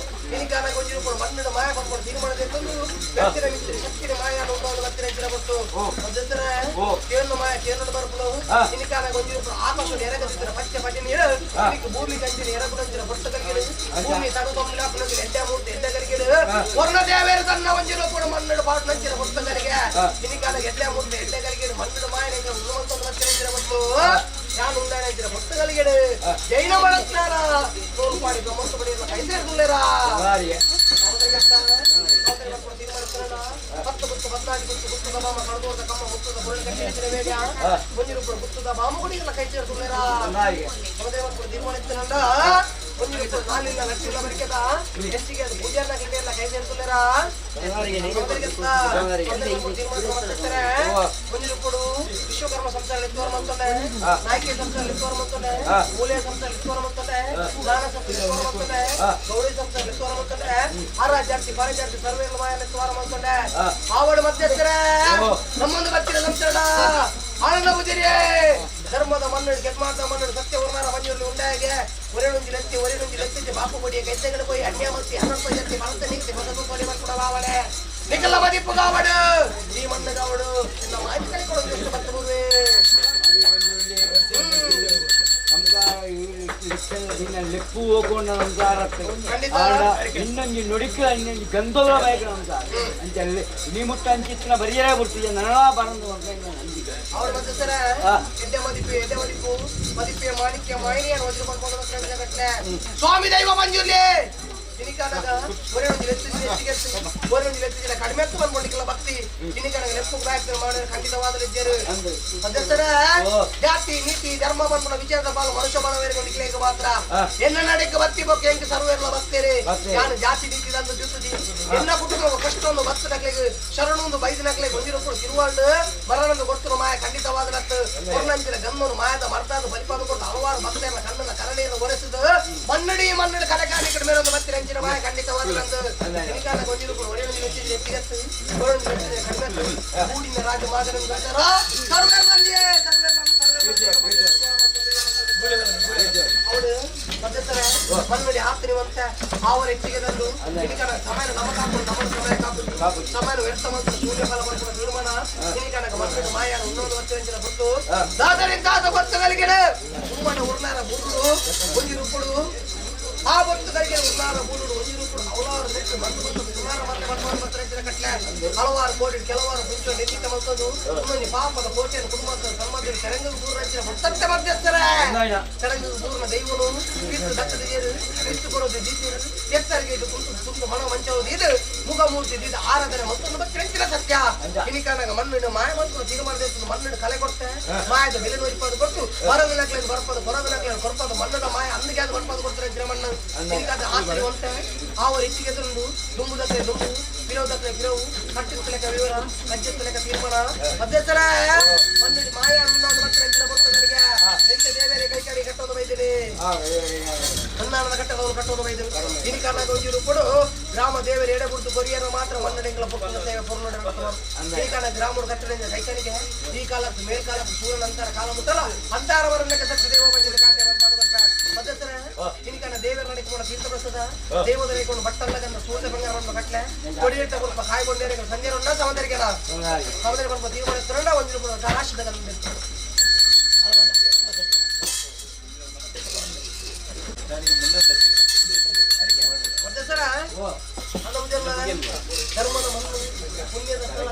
Speaker 3: ಇನಿಕಾನ ಗೊಂಜಿರು ಕೂಡ ಮಣ್ಣಿನ ಮಾಯ ಬಂದ್ಕೊಂಡು ತೀರ್ಮಾನ ತಂದು ವ್ಯಕ್ತಿನ ಮಿತ್ರ ಶಕ್ತಿನ ಮಾಯ ಉಂಟಾದ ಬತ್ತಿನ ಹೆಚ್ಚಿನ ಕೊಟ್ಟು ಒಂದೆತ್ತರೆ ಕೇಳು ಮಾಯ ಕೇಳು ಬರ್ಪುಲು ಇನಿಕಾನ ಗೊಂಜಿರು ಕೂಡ ಆಕಾಶ ಎರಗದಿದ್ದರ ಪಚ್ಚೆ ಪಚ್ಚೆ ನೀರು ಇದಕ್ಕೆ ಭೂಮಿ ಕಂಚಿನ ಎರಗುಡಂಚಿನ ಪೊಟ್ಟ ಕಲಿಗೆಡು ಭೂಮಿ ತಡು ತೊಂಬಿನ ಎಡ್ಡೆ ಮೂರ್ತಿ ಎಡ್ಡೆ ಕಲಿಗೆಡು ವರ್ಣ ದೇವೇರು ತನ್ನ ಒಂಜಿರು ಕೂಡ ಮಣ್ಣಿನ ಪಾಟು ನಂಚಿನ ಪೊಟ್ಟ ಕಲಿಗೆ ಇನಿಕಾನ ಎಡ್ಡೆ ಮೂರ್ತಿ ಎಡ್ಡೆ ಕಲಿಗೆಡು ಮಣ್ಣಿನ ಮಾಯ ಉಣ್ಣುವಂತ ಬತ್ತಿನ ಹೆಚ್ಚಿನ ಕೊಟ್ಟು ಯಾನು ಉಂಡಾಣ ಪೊಟ್ಟ ಕಲಿಗೆಡು ಜೈನ ಬಳಸ್ತಾರ ತೋಲ್ಪಾಡಿ ಗಮಸ್ತು ಬಡಿಯಲ್ಲ ಕೈ ಸೇರ್ದುಲ್ಲೇರಾ ಹತ್ತು ಗುತ್ತು 14 ಗುತ್ತು ಗುತ್ತದ ಬಾಮ ಕಳೆದೋದ ಕಮ್ಮ ಮುತ್ತದ ಬುಳ್ಳ ಕಟ್ಟಿ ವೇಗ ಮುಂಜಿರು ಗುತ್ತದ ಬಾಮ ಗುಡಿಗೆಲ್ಲ ಕೈ ಸೇರ್ದುಲ್ಲೇರಾ ತೀರ್ಮಾನಿಸ್ತಾನಂದ ಒಂಜಿ ರೂಪಾಯಿ ನಾಲಿಲ್ಲ ಲಕ್ಷ ಬರಿಕೆದ ಹೆಚ್ಚಿಗೆ ಅದು ಪೂಜಾರ್ನ ಗಿಂಡಿಯೆಲ್ಲ ಕೈ ಸೇರ್ತುಲ್ಲೇರಾ ಒಂಜಿ ರೂಪಾಯಿ ವಿಶ್ವಕರ್ಮ ಸಂಸಾರ ಎತ್ತುವರ ಮಂತೊಂಡೆ, ನಾಯಕಿ ಸಂಸಾರ ಎತ್ತುವರ ಮಂತೊಂಡೆ, ಮೂಲೆ ಸಂಸಾರ ಎತ್ತುವರ ಮಂತೊಂಡೆ, ದಾನ ಸಂಸಾರ ಎತ್ತುವರ ಮಂತೊಂಡೆ, ಗೌರಿ ಸಂಸಾರ ಎತ್ತುವರ ಮಂತೊಂಡೆ, ಆರ ಜಾತಿ ಪಾರ ಜಾತಿ ಸರ್ವೇ ಮಾಯ ಎತ್ತುವರ ಮಂತೊಂಡೆ. ಆವಡು ಮಧ್ಯಸ್ಥರೇ ನಮ್ಮೊಂದು ಬತ್ತಿನ ಸಂಸಾರ ಆನಂದ ಪೂಜಾರಿಯೇ ಧರ್ಮದ ಮಣ್ಣು ಕೆಮ್ಮಾದ ಮಣ್ಣು ಸತ್ಯ ವರ್ಣರ ಮಂಜೂರು ಉಂಡಾಗೆ ಒರೆಯೊಂಜಿ ಲತ್ತಿ ಒರೆಯೊಂಜಿ ಲತ್ತಿ ಬಾಪು ಬಡಿಯ ಕೈತೆಗಳು ಪೋಯಿ ಅನ್ಯಾಮಸ್ತಿ ಅನರ್ಥ ಜತ್ತಿ ಮರತ ನೀತಿ ಮಗದು ಕೊಲೆ ಮಾಡ್ಕೊಡವಾವಳೆ ನಿಕಲ ಮದಿಪ್ಪು ಗಾವಡು ಈ ಮಣ್ಣು ಗಾವಡು ನಿನ್ನ ಮಾಹಿತಿ ಕಡೆ ಕೊಡೋದು ಎಷ್ಟು ಬರ್ತದೆ.
Speaker 2: ಲೆಪ್ಪು ಹೋಗೋಣ ನಮಸ್ಕಾರ. ಇನ್ನೊಂದು ನುಡಿಕ ಇನ್ನೊಂದು ಗಂಧದ ಬಯಕ ನಮಸ್ಕಾರ ಅಂಚ ಅಲ್ಲಿ ನೀ ಮುಟ್ಟ ಅಂಚಿತ್ತಿನ ಬರಿಯರೇ ಬಿಡ್ತೀಯ ನನಳ ಬರಂದು
Speaker 3: ಅವ್ರ ಮಧ್ಯಸ್ಥರ ಎಡ್ಡೆ ಮದಿಪ್ಪು ಎಡ್ಡೆ ಮದಿಪ್ಪು ಮದಿಪ್ಪೆ ಮಾಣಿಕ್ಯ ಮಾಯಿನಿಯನ್ನು ವಜ್ರ ಪಡ್ಕೊಂಡು ಕಟ್ಲೆ ಸ್ವಾಮಿ ದೈವ ಮಂಜುರ್ಲಿ ಇನಿಕಾನಾಗ ಒರೆ ಒಂದು ಲೆತ್ತಿನ ಹೆಚ್ಚಿಗೆ ಒರೆ ಒಂದು ಲೆತ್ತಿನ ಕಡಿಮೆ ಎತ್ತು ಬಂದ್ಕೊಂಡಿಕ್ಕಿಲ್ಲ ಭಕ್ತಿ ಇನಿಕಾನಾಗ ಲೆಪ್ಪು ಬ್ಯಾಕ್ ಮಾಡಿದ್ರೆ ಖಂಡಿತವಾದ ಲೆಜ್ಜರು ಮಧ್ಯಸ್ಥರ ಜಾತಿ ನೀತಿ ಧರ್ಮ ಬಂದ್ಕೊಂಡ ವಿಚಾರದ ಬಾಲು ಮನುಷ್ಯ ಬಾಣವೇರಿಕೊಂಡಿಕ್ಲೇಕ ಮಾತ್ರ ಎನ್ನ ನಡೆಕ ಬತ್ತಿ ಬೊಕ್ಕ ಎಂಕ ಸರ್ವೇರ್ಲ ಬತ್ತೇರಿ ನಾನು ಜಾತಿ ನೀತಿ ತಂದು ಜುತ್ತುದಿ ಎನ್ನ ಕುಟುಂಬ ಕಷ್ಟ ಒಂದು ಭಕ್ತ ನಕ್ಲೆಗ್ ಶರಣೊಂದು ಬೈದ ನಕ್ಲೆಗ್ ಒಂದಿರೊಕ್ಕಳು ತಿರುವಾಂಡು ಮರಣೊಂದು ಕೊಡ್ತರು ಮಾಯ ಖಂಡಿತವಾದ ನತ್ತು ಕೊರ್ನಂಚಿನ ಗಮ್ಮನು ಮಾಯದ ಮರ್ದಾದ ಬಲಿಪಾದ ಕೊಟ್ಟು ಹಲವಾರು ಭಕ್ತರ ಕಣ್ಣನ ಕರಣಿಯನ್ನು ಒರೆಸಿದ ಮನ್ನಡಿ ಮನ್ನಡಿ ಕಡಕಾನಿ ಕಡೆ ಮೇಲೊಂದು ಬತ್ತಿರ ಅಂಚಿನ ಮಾಯ ಖಂಡಿತವಾದ ನಂದು ಇನಿಕಾಲ ಗೊಂದಿರುಗಳು ಒರೆಯೊಂದು ಮೆಚ್ಚಿದ ಎತ್ತಿಗತ್ತು ಒರೆಯೊಂದು ಮೆಚ್ಚಿದ ಕಡಿಮೆತ್ತು ಕೂಡಿನ ರಾಜ ಮಾದರನ್ನು ಗಂಟರ ಸರ್ವೇರ್ಲಂದಿಯೇ ಸರ್ವೇರ್ಲಂದು ಅವಳು ಮಧ್ಯಸ್ಥರ ಮನ್ನಡಿ ಆತ್ರಿವಂತ ಆವರ ಹೆಚ್ಚಿಗೆ ತಂದು ಇನಿಕಾಲ ಸಮಯ ನಮ ಕಾಪುಡು ನಮ್ಮ ಸಮಯ ಕಾಪುಡು ಸಮಯ ವ್ಯರ್ಥ ಮಂತ್ರ ಶೂನ್ಯ ಫಲ ಮಾಡ್ಕೊಂಡು ತೀರ್ಮಾನ ಇನಿಕಾಲಕ ಮನ್ನಡಿ ಮಾಯ ಇನ್ನೊಂದು ವರ್ಷ ಗೊತ್ತು ದಾದರಿಂದ ದಾದ ಗೊತ್ತುಗಳಿಗೆ ಉಮ್ಮನ ಉರ್ನಾರ ಬುರುಡು ಒಂಜಿ ರೂಪುಡು ಆ ಭಕ್ತಗಳಿಗೆ ಉನ್ನಾರ ಬುರುಡು ಒಂಜಿ ರೂಪುಡು ಹಲವಾರು ನೆಟ್ಟು ಬಂದು ಬಂದು ಉನ್ನಾರ ಮತ್ತೆ ಬಂದು ಬಂದು ಕಟ್ಲೆ ಹಲವಾರು ಕೋಟಿ ಕೆಲವಾರು ಮುಂಚೆ ನಿರ್ಮಿತ ಮಂತದ್ದು ಒಂದೊಂದು ಪಾಪದ ಕೋಟೆಯನ್ನು ಕುಟುಂಬದ ಸಂಬಂಧ ತೆರಂಗ ದೂರ ಭಕ್ತಂತೆ ಮಧ್ಯಸ್ಥರ ತೆರಂಗ ದೂರನ ದೈವನು ಕಿತ್ತು ದತ್ತದ ಕಿತ್ತು ಕೊಡೋದು ದೀತಿರು ಎತ್ತರಿಗೆ ಇದು ಕುಂತು ತುಂಬ ಮನ ಮಂಚವುದು ಇದು ಮುಖ ಮೂರ್ತಿ ಇದು ಆರಾಧನೆ ಮತ್ತೊಂದು ಬಗ್ಗೆ ಸತ್ಯ ಇನಿಕಾನಾಗ ಮಣ್ಣಿನ ಮಾಯ ಮತ್ತು ತೀರ್ಮಾನ ಮಣ್ಣಿನ ಕಲೆ ಕೊಟ್ಟೆ ಮಾಯದ ಬೆಲೆ ನೋಡಿಪಾದು ಕೊಟ್ಟು ಹೊರಗ ನಕ್ಲೇನು ಬರ್ಪದು ಹೊರಗ ನಕ್ಲೇನು ಕೊರ್ಪದು ಮಣ್ಣದ ಮಾಯ ಅಂದಿಗೆ ಅದು ಬರ್ಪದು ಕೊಡ್ತಾರೆ ಅಂಚಿನ ಮಣ್ಣು ಇನಿಕಾದ ಆಸ್ತಿ ಒಂತೆ ಆವರ ಹೆಚ್ಚಿಗೆ ತುಂಡು ದುಂಬುದಕ್ಕೆ ದುಂಬು ಪಿರವುದಕ್ಕೆ ಪಿರವು ಕಟ್ಟಿದ ವಿವರ ಕಜ್ಜತ್ತ ತೀರ್ಮಾನ ಮಧ್ಯಸ್ಥರ ಮಣ್ಣಿನ ಮಾಯ ಅನ್ನೋ ಮತ್ತೆ ಅಂಚಿನ ಕೊಡ್ತದರಿಗೆ ಎಂತ ದೇವರೇ ಕೈ ಕಡೆ ಕಟ್ಟೋದು ಬೈದಿನಿ ಅನ್ನಾನದ ಕಟ್ಟದವರು ಕಟ್ಟೋದು ಬೈದರು ಇನಿಕಾನಾಗ ಒಂಜಿ ರೂಪಡು ಗ್ರಾಮ ದೇವರ ಎಡೆಗುಡ್ದು ಕೊರಿಯರ ಮಾತ್ರ ಮನ್ನಡೆಗಳ ಪುಟ್ಟದ ಸೇವೆ ಪೊರ್ನುಡೆ ಈ ಕಾಲ ಗ್ರಾಮದ ಕಟ್ಟಡ ಕೈಕಣಿಗೆ ಈ ಕಾಲಕ್ಕೆ ಮೇಲ್ಕಾಲಕ್ಕೆ ಸೂರ್ಯ ನಂತರ ಕಾಲ ಮುಟ್ಟಲ್ಲ ಅಂತಾರವರನ್ನ ಸತ್ತ ದೇವ ಬಂದಿದೆ ಕಾತೆ ಮಧ್ಯಸ್ಥರ ಇನಿಕಾನ ದೇವರ ನಡೆಕೊಂಡು ತೀರ್ಥ ಪ್ರಸಾದ ದೇವದ ರೇಕೊಂಡು ಬಟ್ಟಲ್ಲಗನ್ನ ಸೂರ್ಯ ಬಂಗಾರವನ್ನು ಕಟ್ಲೆ ಕೊಡಿಯಿಟ್ಟ ಕೊಲ್ಪ ಕಾಯ್ಕೊಂಡೇರೆ ಸಂಜೆರನ್ನ ಸೌಂದರ್ಯಗೆಲ್ಲ ಸೌಂದರ್ಯ ಸ್ವಲ್ಪ ತೀರ್ಮಾನ ಒಂದು ರೂಪಾಯಿ ರಾಶಿದ ಮಧ್ಯಸ್ಥರ ಧರ್ಮದ ಮಣ್ಣು ಪುಣ್ಯದ ಸ್ಥಳ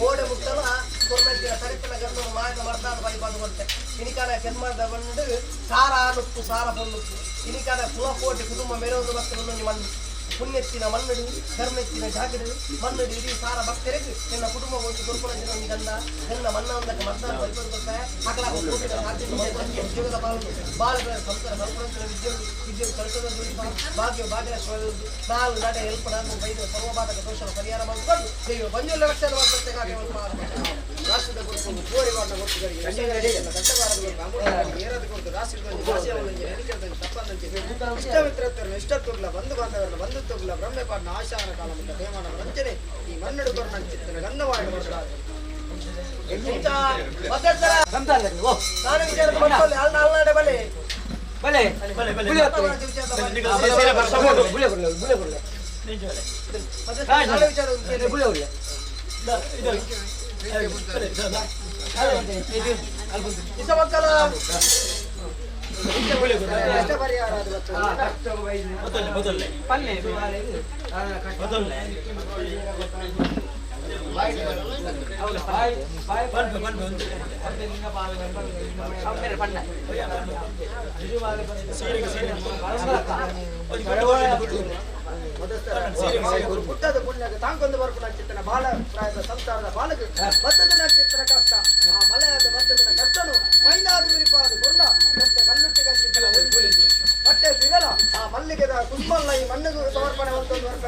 Speaker 3: ಕೋಡೆ ಮುಟ್ಟಲ ಕೊರ್ನಂಚಿನ ಸರಿತನ ಗಂಧನ ಮಾಯದ ಮರ್ದಾದ ಬೈಪಾದು ಕೊಡ್ತೆ ಇನಿಕಾಲ ಕೆನ್ಮಾದ ಬಂದು ಸಾರ ಆನುಪ್ಪು ಸಾರ ಪೊನ್ನುಪ್ಪು ಇನಿಕಾಲ ಕುಲಕೋಟಿ ಕುಟುಂಬ ಮೇರೊಂದು ಭಕ್ತರನ್ನು ಮಣ್ಣು ಪುಣ್ಯತ್ತಿನ ಮಣ್ಣಡು ಧರ್ಮೆತ್ತಿನ ಜಾಗಡು ಮಣ್ಣಡು ಇಡೀ ಸಾರ ಭಕ್ತರಿಗೆ ನಿನ್ನ ಕುಟುಂಬ ಒಂದು ಕೊರ್ಪುಣಂಚಿನ ಒಂದು ಗಂಧ ಗಂಧ ಮಣ್ಣ ಒಂದಕ್ಕೆ ಮರ್ದಾದ ಬೈಪಾದು ಕೊಡ್ತೆ ಅಕಲ ಉದ್ಯೋಗದ ಬಾಳು ಬಾಳುಗಳ ಸಂಸಾರ ಬಲ್ಪುಣಂಚಿನ ವಿದ್ಯೆ ವಿದ್ಯೆ ಕಲಿತದ ಭಾಗ್ಯ ಭಾಗ್ಯ ನಾಲ್ ನಡೆ ಎಲ್ಪಡ ಬೈದ ಸರ್ವಬಾಧಕ ದೋಷ ಪರಿಹಾರ ಮಾಡಿಕೊಂಡು ನೀವು ಬಂಜುಲ್ಲ ರಕ್ಷಣೆ ಮಾಡ್ತೇವೆ.
Speaker 4: ರಾಷ್ಟ್ರದ ಗುರುತು ಕೋರಿವಾಟ ಗೊತ್ತುಗಳಿಗೆ ಏರದ ಕೊರತು ರಾಷ್ಟ್ರದ ಇಷ್ಟಮಿತ್ರತ್ವರನ್ನು ಇಷ್ಟತ್ವಗ್ಲ ಬಂಧು ಬಾಂಧವರನ್ನ ಬಂಧುತ್ವಗ್ಲ ಬ್ರಹ್ಮಪಾಠನ ಆಶಾನ ಕಾಲ ಮುಟ್ಟ ದೇವಾನ ವಂಚನೆ ಈ ಮನ್ನಡು ಕೊರ್ನ ಚಿತ್ತನ ಗಂಧವಾಡ
Speaker 3: ನಾನು ವಿಚಾರ ಮಾಡ್ಕೊಳ್ಳಿ ಅಲ್ಲಿ ನಾಲ್ನಾಡೆ ಬಲೆ
Speaker 2: ಬಲೆ
Speaker 3: ಬಲೆ
Speaker 2: ಬುಲೆ ಕೊಡ್ಲೆ ಬುಲೆ ಕೊಡ್ಲೆ
Speaker 3: ನಾನು ವಿಚಾರ
Speaker 2: ಬುಲೆ ಕೊಡ್ಲೆ
Speaker 3: ಇಸಮಕ್ಕಲ
Speaker 4: ಕಷ್ಟ ಪರಿಹಾರ ಅದು ಗೊತ್ತು.
Speaker 2: ಪಲ್ಲೆ
Speaker 4: ಹುಟ್ಟದ ಪುಣ್ಯಕ್ಕೆ ತಾಂಕೊಂದು ಬರ್ಪುಣ ಚಿತ್ತನ ಬಾಲ ಪ್ರಾಯದ ಸಂಸಾರದ ಬಾಲಕ ಬತ್ತದನ ಚಿತ್ತನ ಕಷ್ಟ ಆ ಮಲಯದ ಬತ್ತದನ ಕಷ್ಟನು ಮೈನಾದು ವಿರಿಪಾದು ಗುರ್ಣ ಮತ್ತೆ ಕಣ್ಣುಟ್ಟಿಗೆ ಹೊಟ್ಟೆ ಸಿಗಲ ಆ ಕುಸುಮಲ್ಲ ಈ ಮಣ್ಣಿಗೆ ಸಮರ್ಪಣೆ ಮಲ್ತೊಂದು ಬರ್ಪ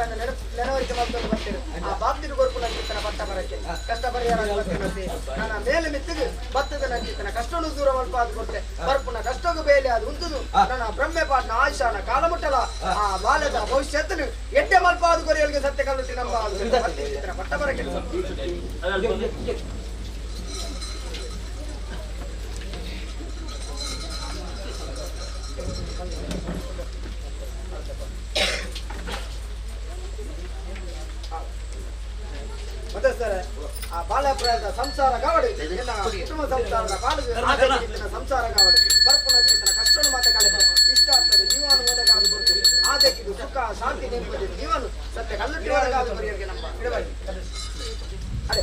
Speaker 4: ನೆನವರಿಕೆ ಮಲ್ತೊಂದು ಬರ್ತೀರಿ ಆ ಬಾಪ್ತಿರು ಕೊರ್ಪು ನಂಚಿತ್ತನ ಪಟ್ಟ ಬರಕ್ಕೆ ಕಷ್ಟ ಪರಿಹಾರ ಬರ್ತೀನಿ ನನ್ನ ಮೇಲೆ ಮಿತ್ತಿಗೆ ಬತ್ತದ ನಂಚಿತ್ತನ ಕಷ್ಟನು ದೂರ ಮಲ್ಪ ಅದು ಕೊಡ್ತೆ ಬರ್ಪುನ ಕಷ್ಟಗೂ ಬೇಲೆ ಅದು ಉಂಟುದು ನನ್ನ ಬ್ರಹ್ಮೆ ಪಾಟ್ನ ಆಯುಷಾನ ಕಾಲಮುಟ್ಟಲ ಆ ಬಾಲ್ಯದ ಭವಿಷ್ಯತ್ತನು ಎಡ್ಡೆ ಮಲ್ಪ ಅದು ಕೊರಿಯಲ್ಗೆ ಸತ್ಯ ಕಲ್ಲುಟ್ಟಿ ನಮ್ಮ ಅದು ಪಟ್ಟ ಬರಕ್ಕೆ ಮತ್ತೆ ಸರ್ ಆ ಬಾಲ್ಯಪ್ರಾಯದ ಸಂಸಾರ ಗಾವಡಿ ಕುಟುಂಬ ಸಂಸಾರದ ಬಾಳಿಗೆ ಸಂಸಾರ ಗಾವಡಿ ಬರ್ಪುಣ ಕಷ್ಟನು ಮಾತ ಕಳೆದ ಇಷ್ಟ ಆಗ್ತದೆ ಜೀವನ ಓದಗಾದು ಕೊಡ್ತು ಆದಕ್ಕಿದು ಸುಖ ಶಾಂತಿ ನೆಮ್ಮದಿ ಜೀವನ ಸತ್ಯ ಕಲ್ಲುಟ್ಟಿ ಒದಗಾದು ಬರೆಯೋರಿಗೆ ನಮ್ಮ ಇಡಬಾರಿ ಅದೇ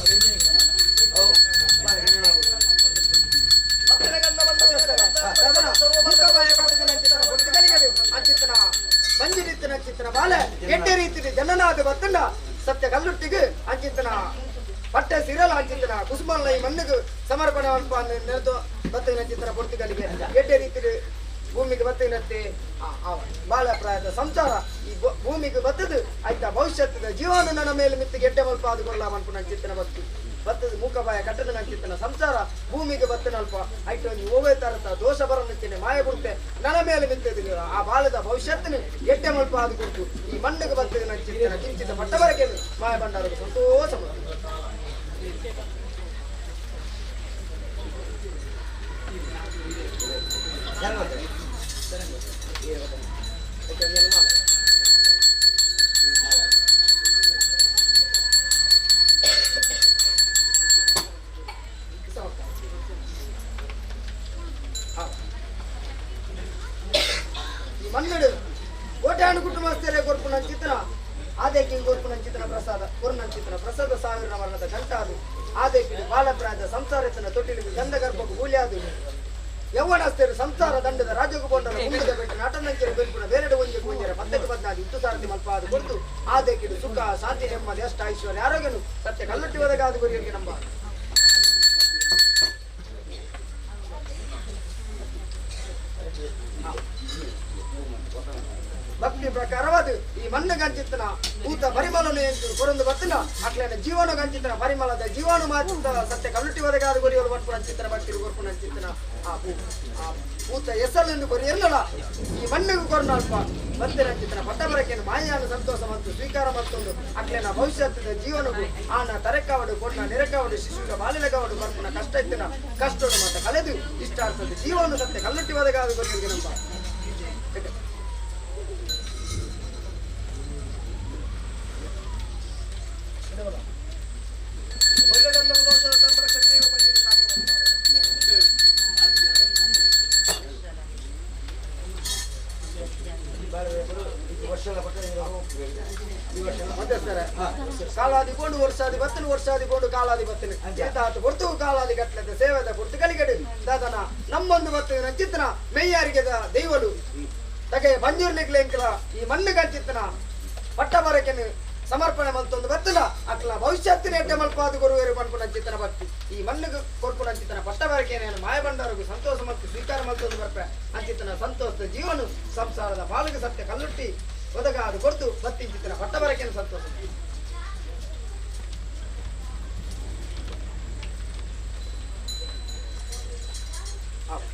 Speaker 4: ಮಂಜಿರಿತ್ತಿನ ಚಿತ್ತನ ಬಾಲೆ ಎಡ್ಡೆ ರೀತಿ ಜನನಾದ ಬತ್ತಂಡ ಸತ್ಯ ಕಲ್ಲುಟ್ಟಿಗೆ ಅಂಚಿತ್ತನ ಪಟ್ಟೆ ಸಿರಲ ಅಂಚಿತ್ತನ ಕುಸುಮಲ್ಲ ಈ ಮಣ್ಣಿಗೆ ಸಮರ್ಪಣೆ ಅಲ್ಪ ನೆರೆದು ಬತ್ತಿನ ಚಿತ್ತನ ಪೊರ್ತಿಗಳಿಗೆ ಎಡ್ಡೆ ರೀತಿ ಭೂಮಿಗೆ ಬತ್ತಿನತ್ತೆ ಬಾಳೆ ಪ್ರಾಯದ ಸಂಸಾರ ಈ ಭೂಮಿಗೆ ಬತ್ತದು ಆಯ್ತಾ ಭವಿಷ್ಯದ ಜೀವನ ನನ್ನ ಮೇಲೆ ಮಿತ್ತಿಗೆ ಎಡ್ಡೆ ಮಲ್ಪ ಅದು ಕೊಲ್ಲ ಮನ್ಪು ಚಿತ್ತನ ಬತ್ತು ಬತ್ತದ ಮೂಕಬಾಯ ಕಟ್ಟದ ನಂಚಿತ್ತನ ಸಂಸಾರ ಭೂಮಿಗೆ ಬತ್ತನಲ್ಪ ಐಟು ನೀವು ಓವೇ ತರತ ದೋಷ ಬರನಂಚಿನ ಮಾಯ ಕೊಡ್ತೆ ನನ್ನ ಮೇಲೆ ಮಿತ್ತದು ಆ ಬಾಲದ ಭವಿಷ್ಯತ್ತಿನ ಎಡ್ಡೆ ಮಲ್ಪ ಅದು ಕೊಡ್ತು ಈ ಮಣ್ಣಿಗೆ ಬತ್ತದ ನಂಚಿತ್ತನ ಕಿಂಚಿತ ಪಟ್ಟವರೆಗೆ ಮಾಯ ಭಂಡಾರ ಸಂತೋಷ ಮನ್ನಡು ಕೋಟ್ಯಾನು ಕುಟುಂಬಸ್ಥರೇ ಕೊರ್ಪು ನಂಚಿತನ ಆದೇಕಿಂಗ್ ಕೊರ್ಪು ನಂಚಿತನ ಪ್ರಸಾದ ಕೊರು ನಂಚಿತನ ಪ್ರಸಾದ ಸಾವಿರ ವರ್ಣದ ಗಂಟಾದು ಆದೇಕಿಡು ಬಾಲಪ್ರಾಯದ ಸಂಸಾರತನ ತೊಟ್ಟಿಲಿಗೆ ಗಂಧ ಗರ್ಭಕ್ಕೂ ಗೂಲಿಯಾದು ಯೌವನಸ್ಥರು ಸಂಸಾರ ದಂಡದ ರಾಜಗೋಂಡರ ಮುಂಡದ ಬೆಟ್ಟ ನಾಟನಂಚಿನ ಬೆಲ್ಪುನ ಬೇರೆಡೆ ಒಂಜಿ ಗೊಂಜರ ಪದ್ದತಿ ಬದಲಾಗಿ ಉತ್ತು ಸಾರಥಿ ಮಲ್ಪ ಅದು ಕೊಡ್ತು ಆದೇಕಿಡು ಸುಖ ಶಾಂತಿ ನೆಮ್ಮದಿ ಅಷ್ಟ ಐಶ್ವರ್ಯ ಆರೋಗ್ಯನು ಸತ್ಯ ಕಲ್ಲುಟ್ಟಿ ಒದಗಾದು ಗುರಿಯರಿಗೆ ನಂಬ ಭಕ್ತಿ ಪ್ರಕಾರವಾದ ಈ ಮಣ್ಣು ಗಂಚಿತ್ತನ ಭೂತ ಪರಿಮಳನು ಎಂದು ಕೊರೊಂದು ಬತ್ತನ ಅಕ್ಲೇನ ಜೀವನ ಗಂಚಿತನ ಪರಿಮಳದ ಜೀವನ ಮಾತ್ರ ಸತ್ಯ ಕಲ್ಲುಟ್ಟಿ ಒದಗಾದ ಗುರಿಯಲು ಪಟ್ಪು ನಂಚಿತ್ತನ ಭಕ್ತಿ ಕೊರ್ಪು ನಂಚಿತ್ತನ ಆ ಆ ಭೂತ ಎಸಲೆಂದು ಕೊರಿಯಲ್ಲಲ್ಲ ಈ ಮಣ್ಣಿಗೂ ಕೊರನಲ್ಪ ಬಂತೆ ನಂಚಿತ್ತನ ಪಟ್ಟಬರಕೆಯನ್ನು ಮಾಯಾನು ಸಂತೋಷ ಮತ್ತು ಸ್ವೀಕಾರ ಮತ್ತೊಂದು ಅಕ್ಲೇನ ಭವಿಷ್ಯದ ಜೀವನಗೂ ಆನ ತರೆಕಾವಡು ಕೊಣ್ಣ ನೆರಕಾವಡು ಶಿಶುಗ ಬಾಲಿಲಗಾವಡು ಬರ್ಪುನ ಕಷ್ಟ ಇತ್ತನ ಕಷ್ಟಡು ಮತ್ತೆ ಕಲೆದು ಇಷ್ಟಾರ್ಥದ ಜೀವನ ಸತ್ಯ ಕಲ್ಲುಟ್ಟಿ ಒದಗಾದ ಗುರಿಯರಿಗೆ ನಮ್ಮ ಕಾಲಾದಿ ಕೊಂಡು ವರ್ಷಾದಿ ಬತ್ತನು ವರ್ಷಾದಿ ಕೊಂಡು ಕಾಲಾದಿ ಬತ್ತನು ಕೊಡ್ತು ಕಾಲಾದಿ ಕಟ್ಲದ ಸೇವೆದ ಕೊಡ್ತು ಕಲಿಗಡು ದಾದನ ನಮ್ಮೊಂದು ಬತ್ತು ನಂಚಿತ್ತನ ಮೆಯ್ಯಾರಿಗೆ ದೈವಲು ತಗೆ ಬಂಜೂರ್ಲಿಗ್ಲೆಂಕಲ ಈ ಮಣ್ಣು ಕಂಚಿತ್ತನ ಪಟ್ಟ ಬರಕೆನು ಸಮರ್ಪಣೆ ಮಲ್ತೊಂದು ಬತ್ತಲ ಅಕ್ಲ ಭವಿಷ್ಯತ್ತಿನ ಎಡ್ಡೆ ಮಲ್ಪಾದು ಗುರುವೇರು ಪನ್ಪು ನಂಚಿತನ ಭಕ್ತಿ ಈ ಮಣ್ಣಿಗೆ ಕೊರ್ಪು ನಂಚಿತನ ಪಟ್ಟ ಬರಕೇನೇನು ಮಾಯಬಂಡವರಿಗೂ ಸಂತೋಷ ಮತ್ತು ಸ್ವೀಕಾರ ಮಲ್ತೊಂದು ಬರ್ಪೆ ಅಂಚಿತನ ಸಂತೋಷದ ಜೀವನ ಸಂಸಾರದ ಬಾಳಿಗೆ ಸತ್ಯ ಕಲ್ಲುಟ್ಟಿ ಒದಗಾದು ಕೊಡ್ತು ಬತ್ತಿಂಚಿತನ ಪಟ್ಟ ಬರಕೇನು ಸಂತೋಷ.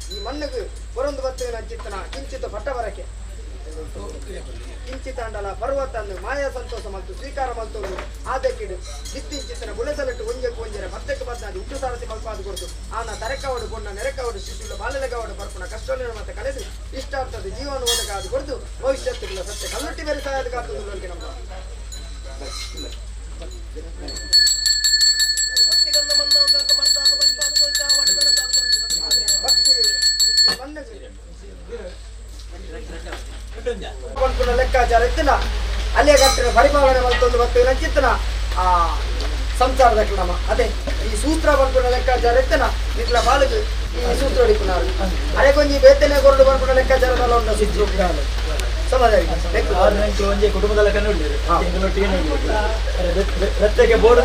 Speaker 4: ಈ ಮಣ್ಣಿಗೆ ಕೊರೊಂದು ಬತ್ತಿನ ಅಂಚಿತನ ಕಿಂಚಿತ ಪಟ್ಟ ಬರಕೆ ಕಿಂಚಿತಾಂಡಲ ಪರ್ವತನ್ನು ಮಾಯಾ ಸಂತೋಷ ಮತ್ತು ಸ್ವೀಕಾರ ಮಲ್ತೊಂದು ಆದಕ್ಕಿಡು ಗಿತ್ತಿಂಚಿತನ ಬುಳೆಸಲಿಟ್ಟು ಒಂಜಕ್ಕೆ ಒಂಜರೆ ಮತ್ತಕ್ಕೆ ಬದ್ದಾದಿ ಉಟ್ಟು ಸಾರಥಿ ಮಲ್ಪಾದು ಕೊಡ್ತು ಆನ ತರೆಕವಡು ಕೊಂಡ ನೆರೆಕವಡು ಶಿಶುಲ ಬಾಲಲಗವಡು ಬರ್ಪುನ ಕಷ್ಟವನ್ನು ಮತ್ತೆ ಕಳೆದು ಇಷ್ಟಾರ್ಥದ ಜೀವನ ಒದಗಾದು ಕೊಡ್ತು ಭವಿಷ್ಯತ್ತಿಲ್ಲ ಸತ್ಯ ಕಲ್ಲುಟ್ಟಿ ಬೇರೆ ಸಹಾಯದ ಕಾತುಂದು ನಮ್ಮ ಲೆಕ್ಕಾಚಾರ ಇತ್ತಿನ ಅಲ್ಲೇ ಕಟ್ಟಿನ ಪರಿಪಾಲನೆ ಮಲ್ತೊಂದು ಮತ್ತು ನಂಚಿತ್ತನ ಆ ಸಂಸಾರದ ಕ್ರಮ ಅದೇ ಈ ಸೂತ್ರ ಬಂದ್ಕೊಂಡ ಲೆಕ್ಕಾಚಾರ ಇತ್ತನ ನಿಟ್ಲ ಬಾಲುಗು ಈ ಸೂತ್ರ ಹಿಡಿಪುನಾರು ಅದೇ ಕೊಂಜಿ ಬೇತನೆ ಕೊರಡು ಬಂದ್ಕೊಂಡ ಲೆಕ್ಕಾಚಾರ ಉಂಟು ಸೂತ್ರ ಸಮಾಜ
Speaker 1: ಒಂಜಿ ಕುಟುಂಬದ ಲೆಕ್ಕ ಬೋರ್ಡ್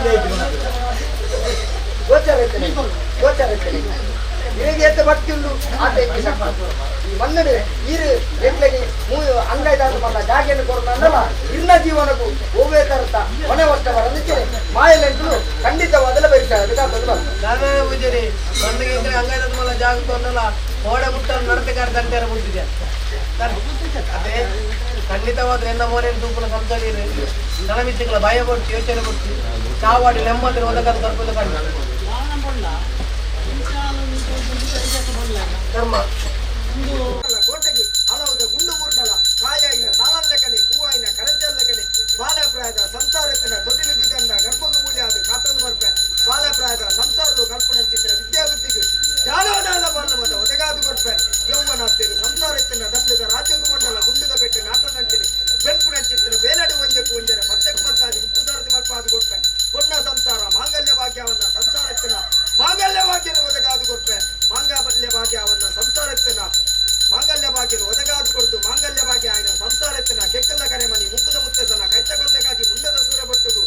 Speaker 4: ಗೋಚಾರ ಇತ್ತನೆ ಗೋಚಾರ ಇತ್ತನೆ ಇರಿಗೆ ಎತ್ತ ಭಕ್ತಿ ಉಂಡು ಆತ ಈ ಮನ್ನಡು ಈರು ಎಂಕ್ಲೆಗೆ ಅಂಗೈದಾದ ಮಲ್ಲ ಜಾಗೆಯನ್ನು ಕೊಡ್ತಾನಲ್ಲ ಇನ್ನ ಜೀವನಕ್ಕೂ ಓವೇ ತರತ ಮನೆ ವರ್ಷ ಬರಂದಿಚ್ಚೆ ಮಾಯಲೆಂಟು ಖಂಡಿತವಾದಲ ಬರಿತಾರೆ ಅದಕ್ಕೆ
Speaker 3: ನಾನೇ ಪೂಜಾರಿ ಮಂದಿಗೆ ಇದ್ರೆ ಅಂಗೈದಾದ ಮಲ್ಲ ಜಾಗ ತೊಂದಲ್ಲ ಓಡೆ ಮುಟ್ಟ ನಡತೆಗಾರ ದಂಟೆರ ಮುಟ್ಟಿದೆ ಅದೇ ಖಂಡಿತವಾದ್ರೆ ಎನ್ನ ಮೋನೇನು ತೂಪುನ ಸಂಸಳಿ ನನ ಭಯ ಕೊಡ್ತಿ ಯೋಚನೆ ಕೊಡ್ತಿ ಚಾವಾಡಿ ನೆಮ್ಮದಿ ಒದಗದ ಕರ್ಕೊಂಡು ಕಂಡು ಧರ್ಮ
Speaker 4: ಕೋಟೆಗೆ ಹಲವುದ ಗುಂಡು ಬುರ್ಡಲ ಕಾಯಾಯಿನ ತಾಳಲ್ಲಕನೆ ಹೂವಾಯಿನ ಕರಂಚಲ್ಲಕನೆ ಬಾಲಪ್ರಾಯದ ಸಂಸಾರತ್ತಿನ ತೊಟ್ಟಿಲಿಗೆ ಕಂಡ ಗರ್ಭಗ ಮೂಲ್ಯಾದ ಕಾತೊಂದು ಬರ್ಪೆ ಬಾಲಪ್ರಾಯದ ಸಂಸಾರದ ಕಲ್ಪನೆ ಚಿತ್ರ ವಿದ್ಯಾಬುದ್ಧಿಗೆ ಜಾಲೋದಾಲ ಬಲ್ಲ ಒದಗಾದು ಕೊರ್ಪೆ ಯೌವನಾಸ್ತಿಗೆ ಸಂಸಾರತ್ತಿನ ದಂಡದ ರಾಜ್ಯಕ್ಕೂ ಮಂಡಲ ಗುಂಡುದ ಪೆಟ್ಟು ನಾಟನಂಚಿನಿ ಬೆನ್ಪುನ ಚಿತ್ರ ಬೇಲಡು ಒಂಜಕ್ಕೂ ಒಂಜರೆ ಪತ್ತಕ್ಕೆ ಪತ್ತಾದಿ ಮುಟ್ಟು ಸಾರಥಿ ಮಲ್ಪಾದು ಕೊರ್ಪೆ ಪೊನ್ನ ಸಂಸಾರ ಮಾಂಗಲ್ಯ ಭಾಗ್ಯವನ್ನ ಸಂಸಾರತ್ತಿನ ಮಾಂಗಲ್ಯ ಭಾಗ್ಯನ ಒದಗಾದು ಕೊರ್ಪೆ ಮಾಂಗಲ್ಯ ಭಾಗ್ಯವನ್ನ ಸಂಸಾರತ್ತಿನ ಮಾಂಗಲ್ಯ ಭಾಗ್ಯನು ಒದಗಾದು ಕೊಡ್ತು ಮಾಂಗಲ್ಯ ಭಾಗ್ಯ ಆಯ್ನ ಸಂಸಾರತ್ತಿನ ಕೆಕ್ಕಲ್ಲ ಕರೆಮನಿ ಮುಂಕುದ ಮುತ್ತೆಸನ ಕೈತಗೊಂದೆಗಾಗಿ ಮುಂಡದ ಸೂರ್ಯ ಬೊಟ್ಟುಗು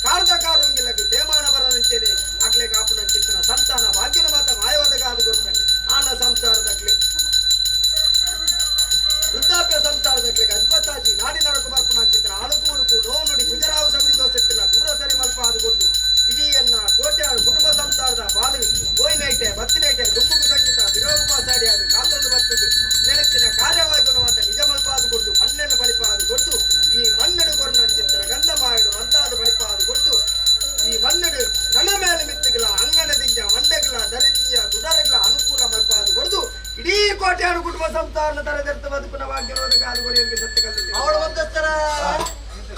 Speaker 4: ಕಾರ್ದ ಕಾರುಂಗಿಲಗು ತೇಮಾನ ಬರನಂಚೇನೆ ಅಕ್ಲೆ ಕಾಪುನಂಚಿತ್ತನ ಸಂತಾನ ಭಾಗ್ಯನ ಮಾತ ಮಾಯವದಗಾದು ಕೊರ್ಪೆ ಆನ ಸಂಸಾರದಕ್ಲೆ ವೃದ್ಧಾಪ್ಯ ಸಂಸಾರದಕ್ಲೆಗೆ ಅದ್ಭುತಾಜಿ ನಾಡಿನರಕು ಬರ್ಪುನಂಚಿತ್ತನ ಅಳುಕು ಉಳುಕು ನೋವು ನುಡಿ ಗುಜರಾವು ಸಂಧಿ ದೋಸೆತ್ತಿನ ದೂರ ಸರಿ ಮಲ್ಪ ಅದು ಕೊಡ್ದು ಇಡೀ ಎನ್ನ ಕೋಟೆ ಕುಟುಂಬ ಸಂಸಾರದ ಬಾಳು ಓಯ್ನೈಟೆ ಬತ್ತಿನೈಟೆ ದುಂಬುಗು ಸಂಗೀತ ವಿರೋಧ ಪಾಸಾಡಿ ಅದು ಕಾತೊಂದು ಬರ್ತದೆ ನೆನೆತ್ತಿನ ಕಾರ್ಯವಾಗುವಂತ ನಿಜ ಮಲ್ಪಾದು ಕೊಡ್ದು ಮಣ್ಣನ್ನು ಬಲಿಪಾದು ಕೊಡ್ದು ಈ ಮಣ್ಣಡು ಕೊರ್ನ ಚಿತ್ರ ಗಂಧ ಮಾಯಡು ಮಂತಾದು ಬಲಿಪಾದು ಕೊಡ್ದು ಈ ಮಣ್ಣಡು ನನ್ನ ಮೇಲೆ ಮಿತ್ತುಗಳ ಅಂಗನದಿಂಜ ಮಂಡಗಳ ದರಿದಿಂಜ ದುಡರಗಳ ಅನುಕೂಲ ಮಲ್ಪಾದು ಕೊಡ್ದು ಇಡೀ ಕೋಟೆಯಾಡು ಕುಟುಂಬ ಸಂಸಾರನ ತರದರ್ಥ ಬದುಕುನ ಭಾಗ್ಯರೋದಕ ಅದು ಕೊರಿಯರಿಗೆ ಸತ್ಯ ಕಲಿತು
Speaker 3: ಅವಳು ಒಂದಸ್ತರ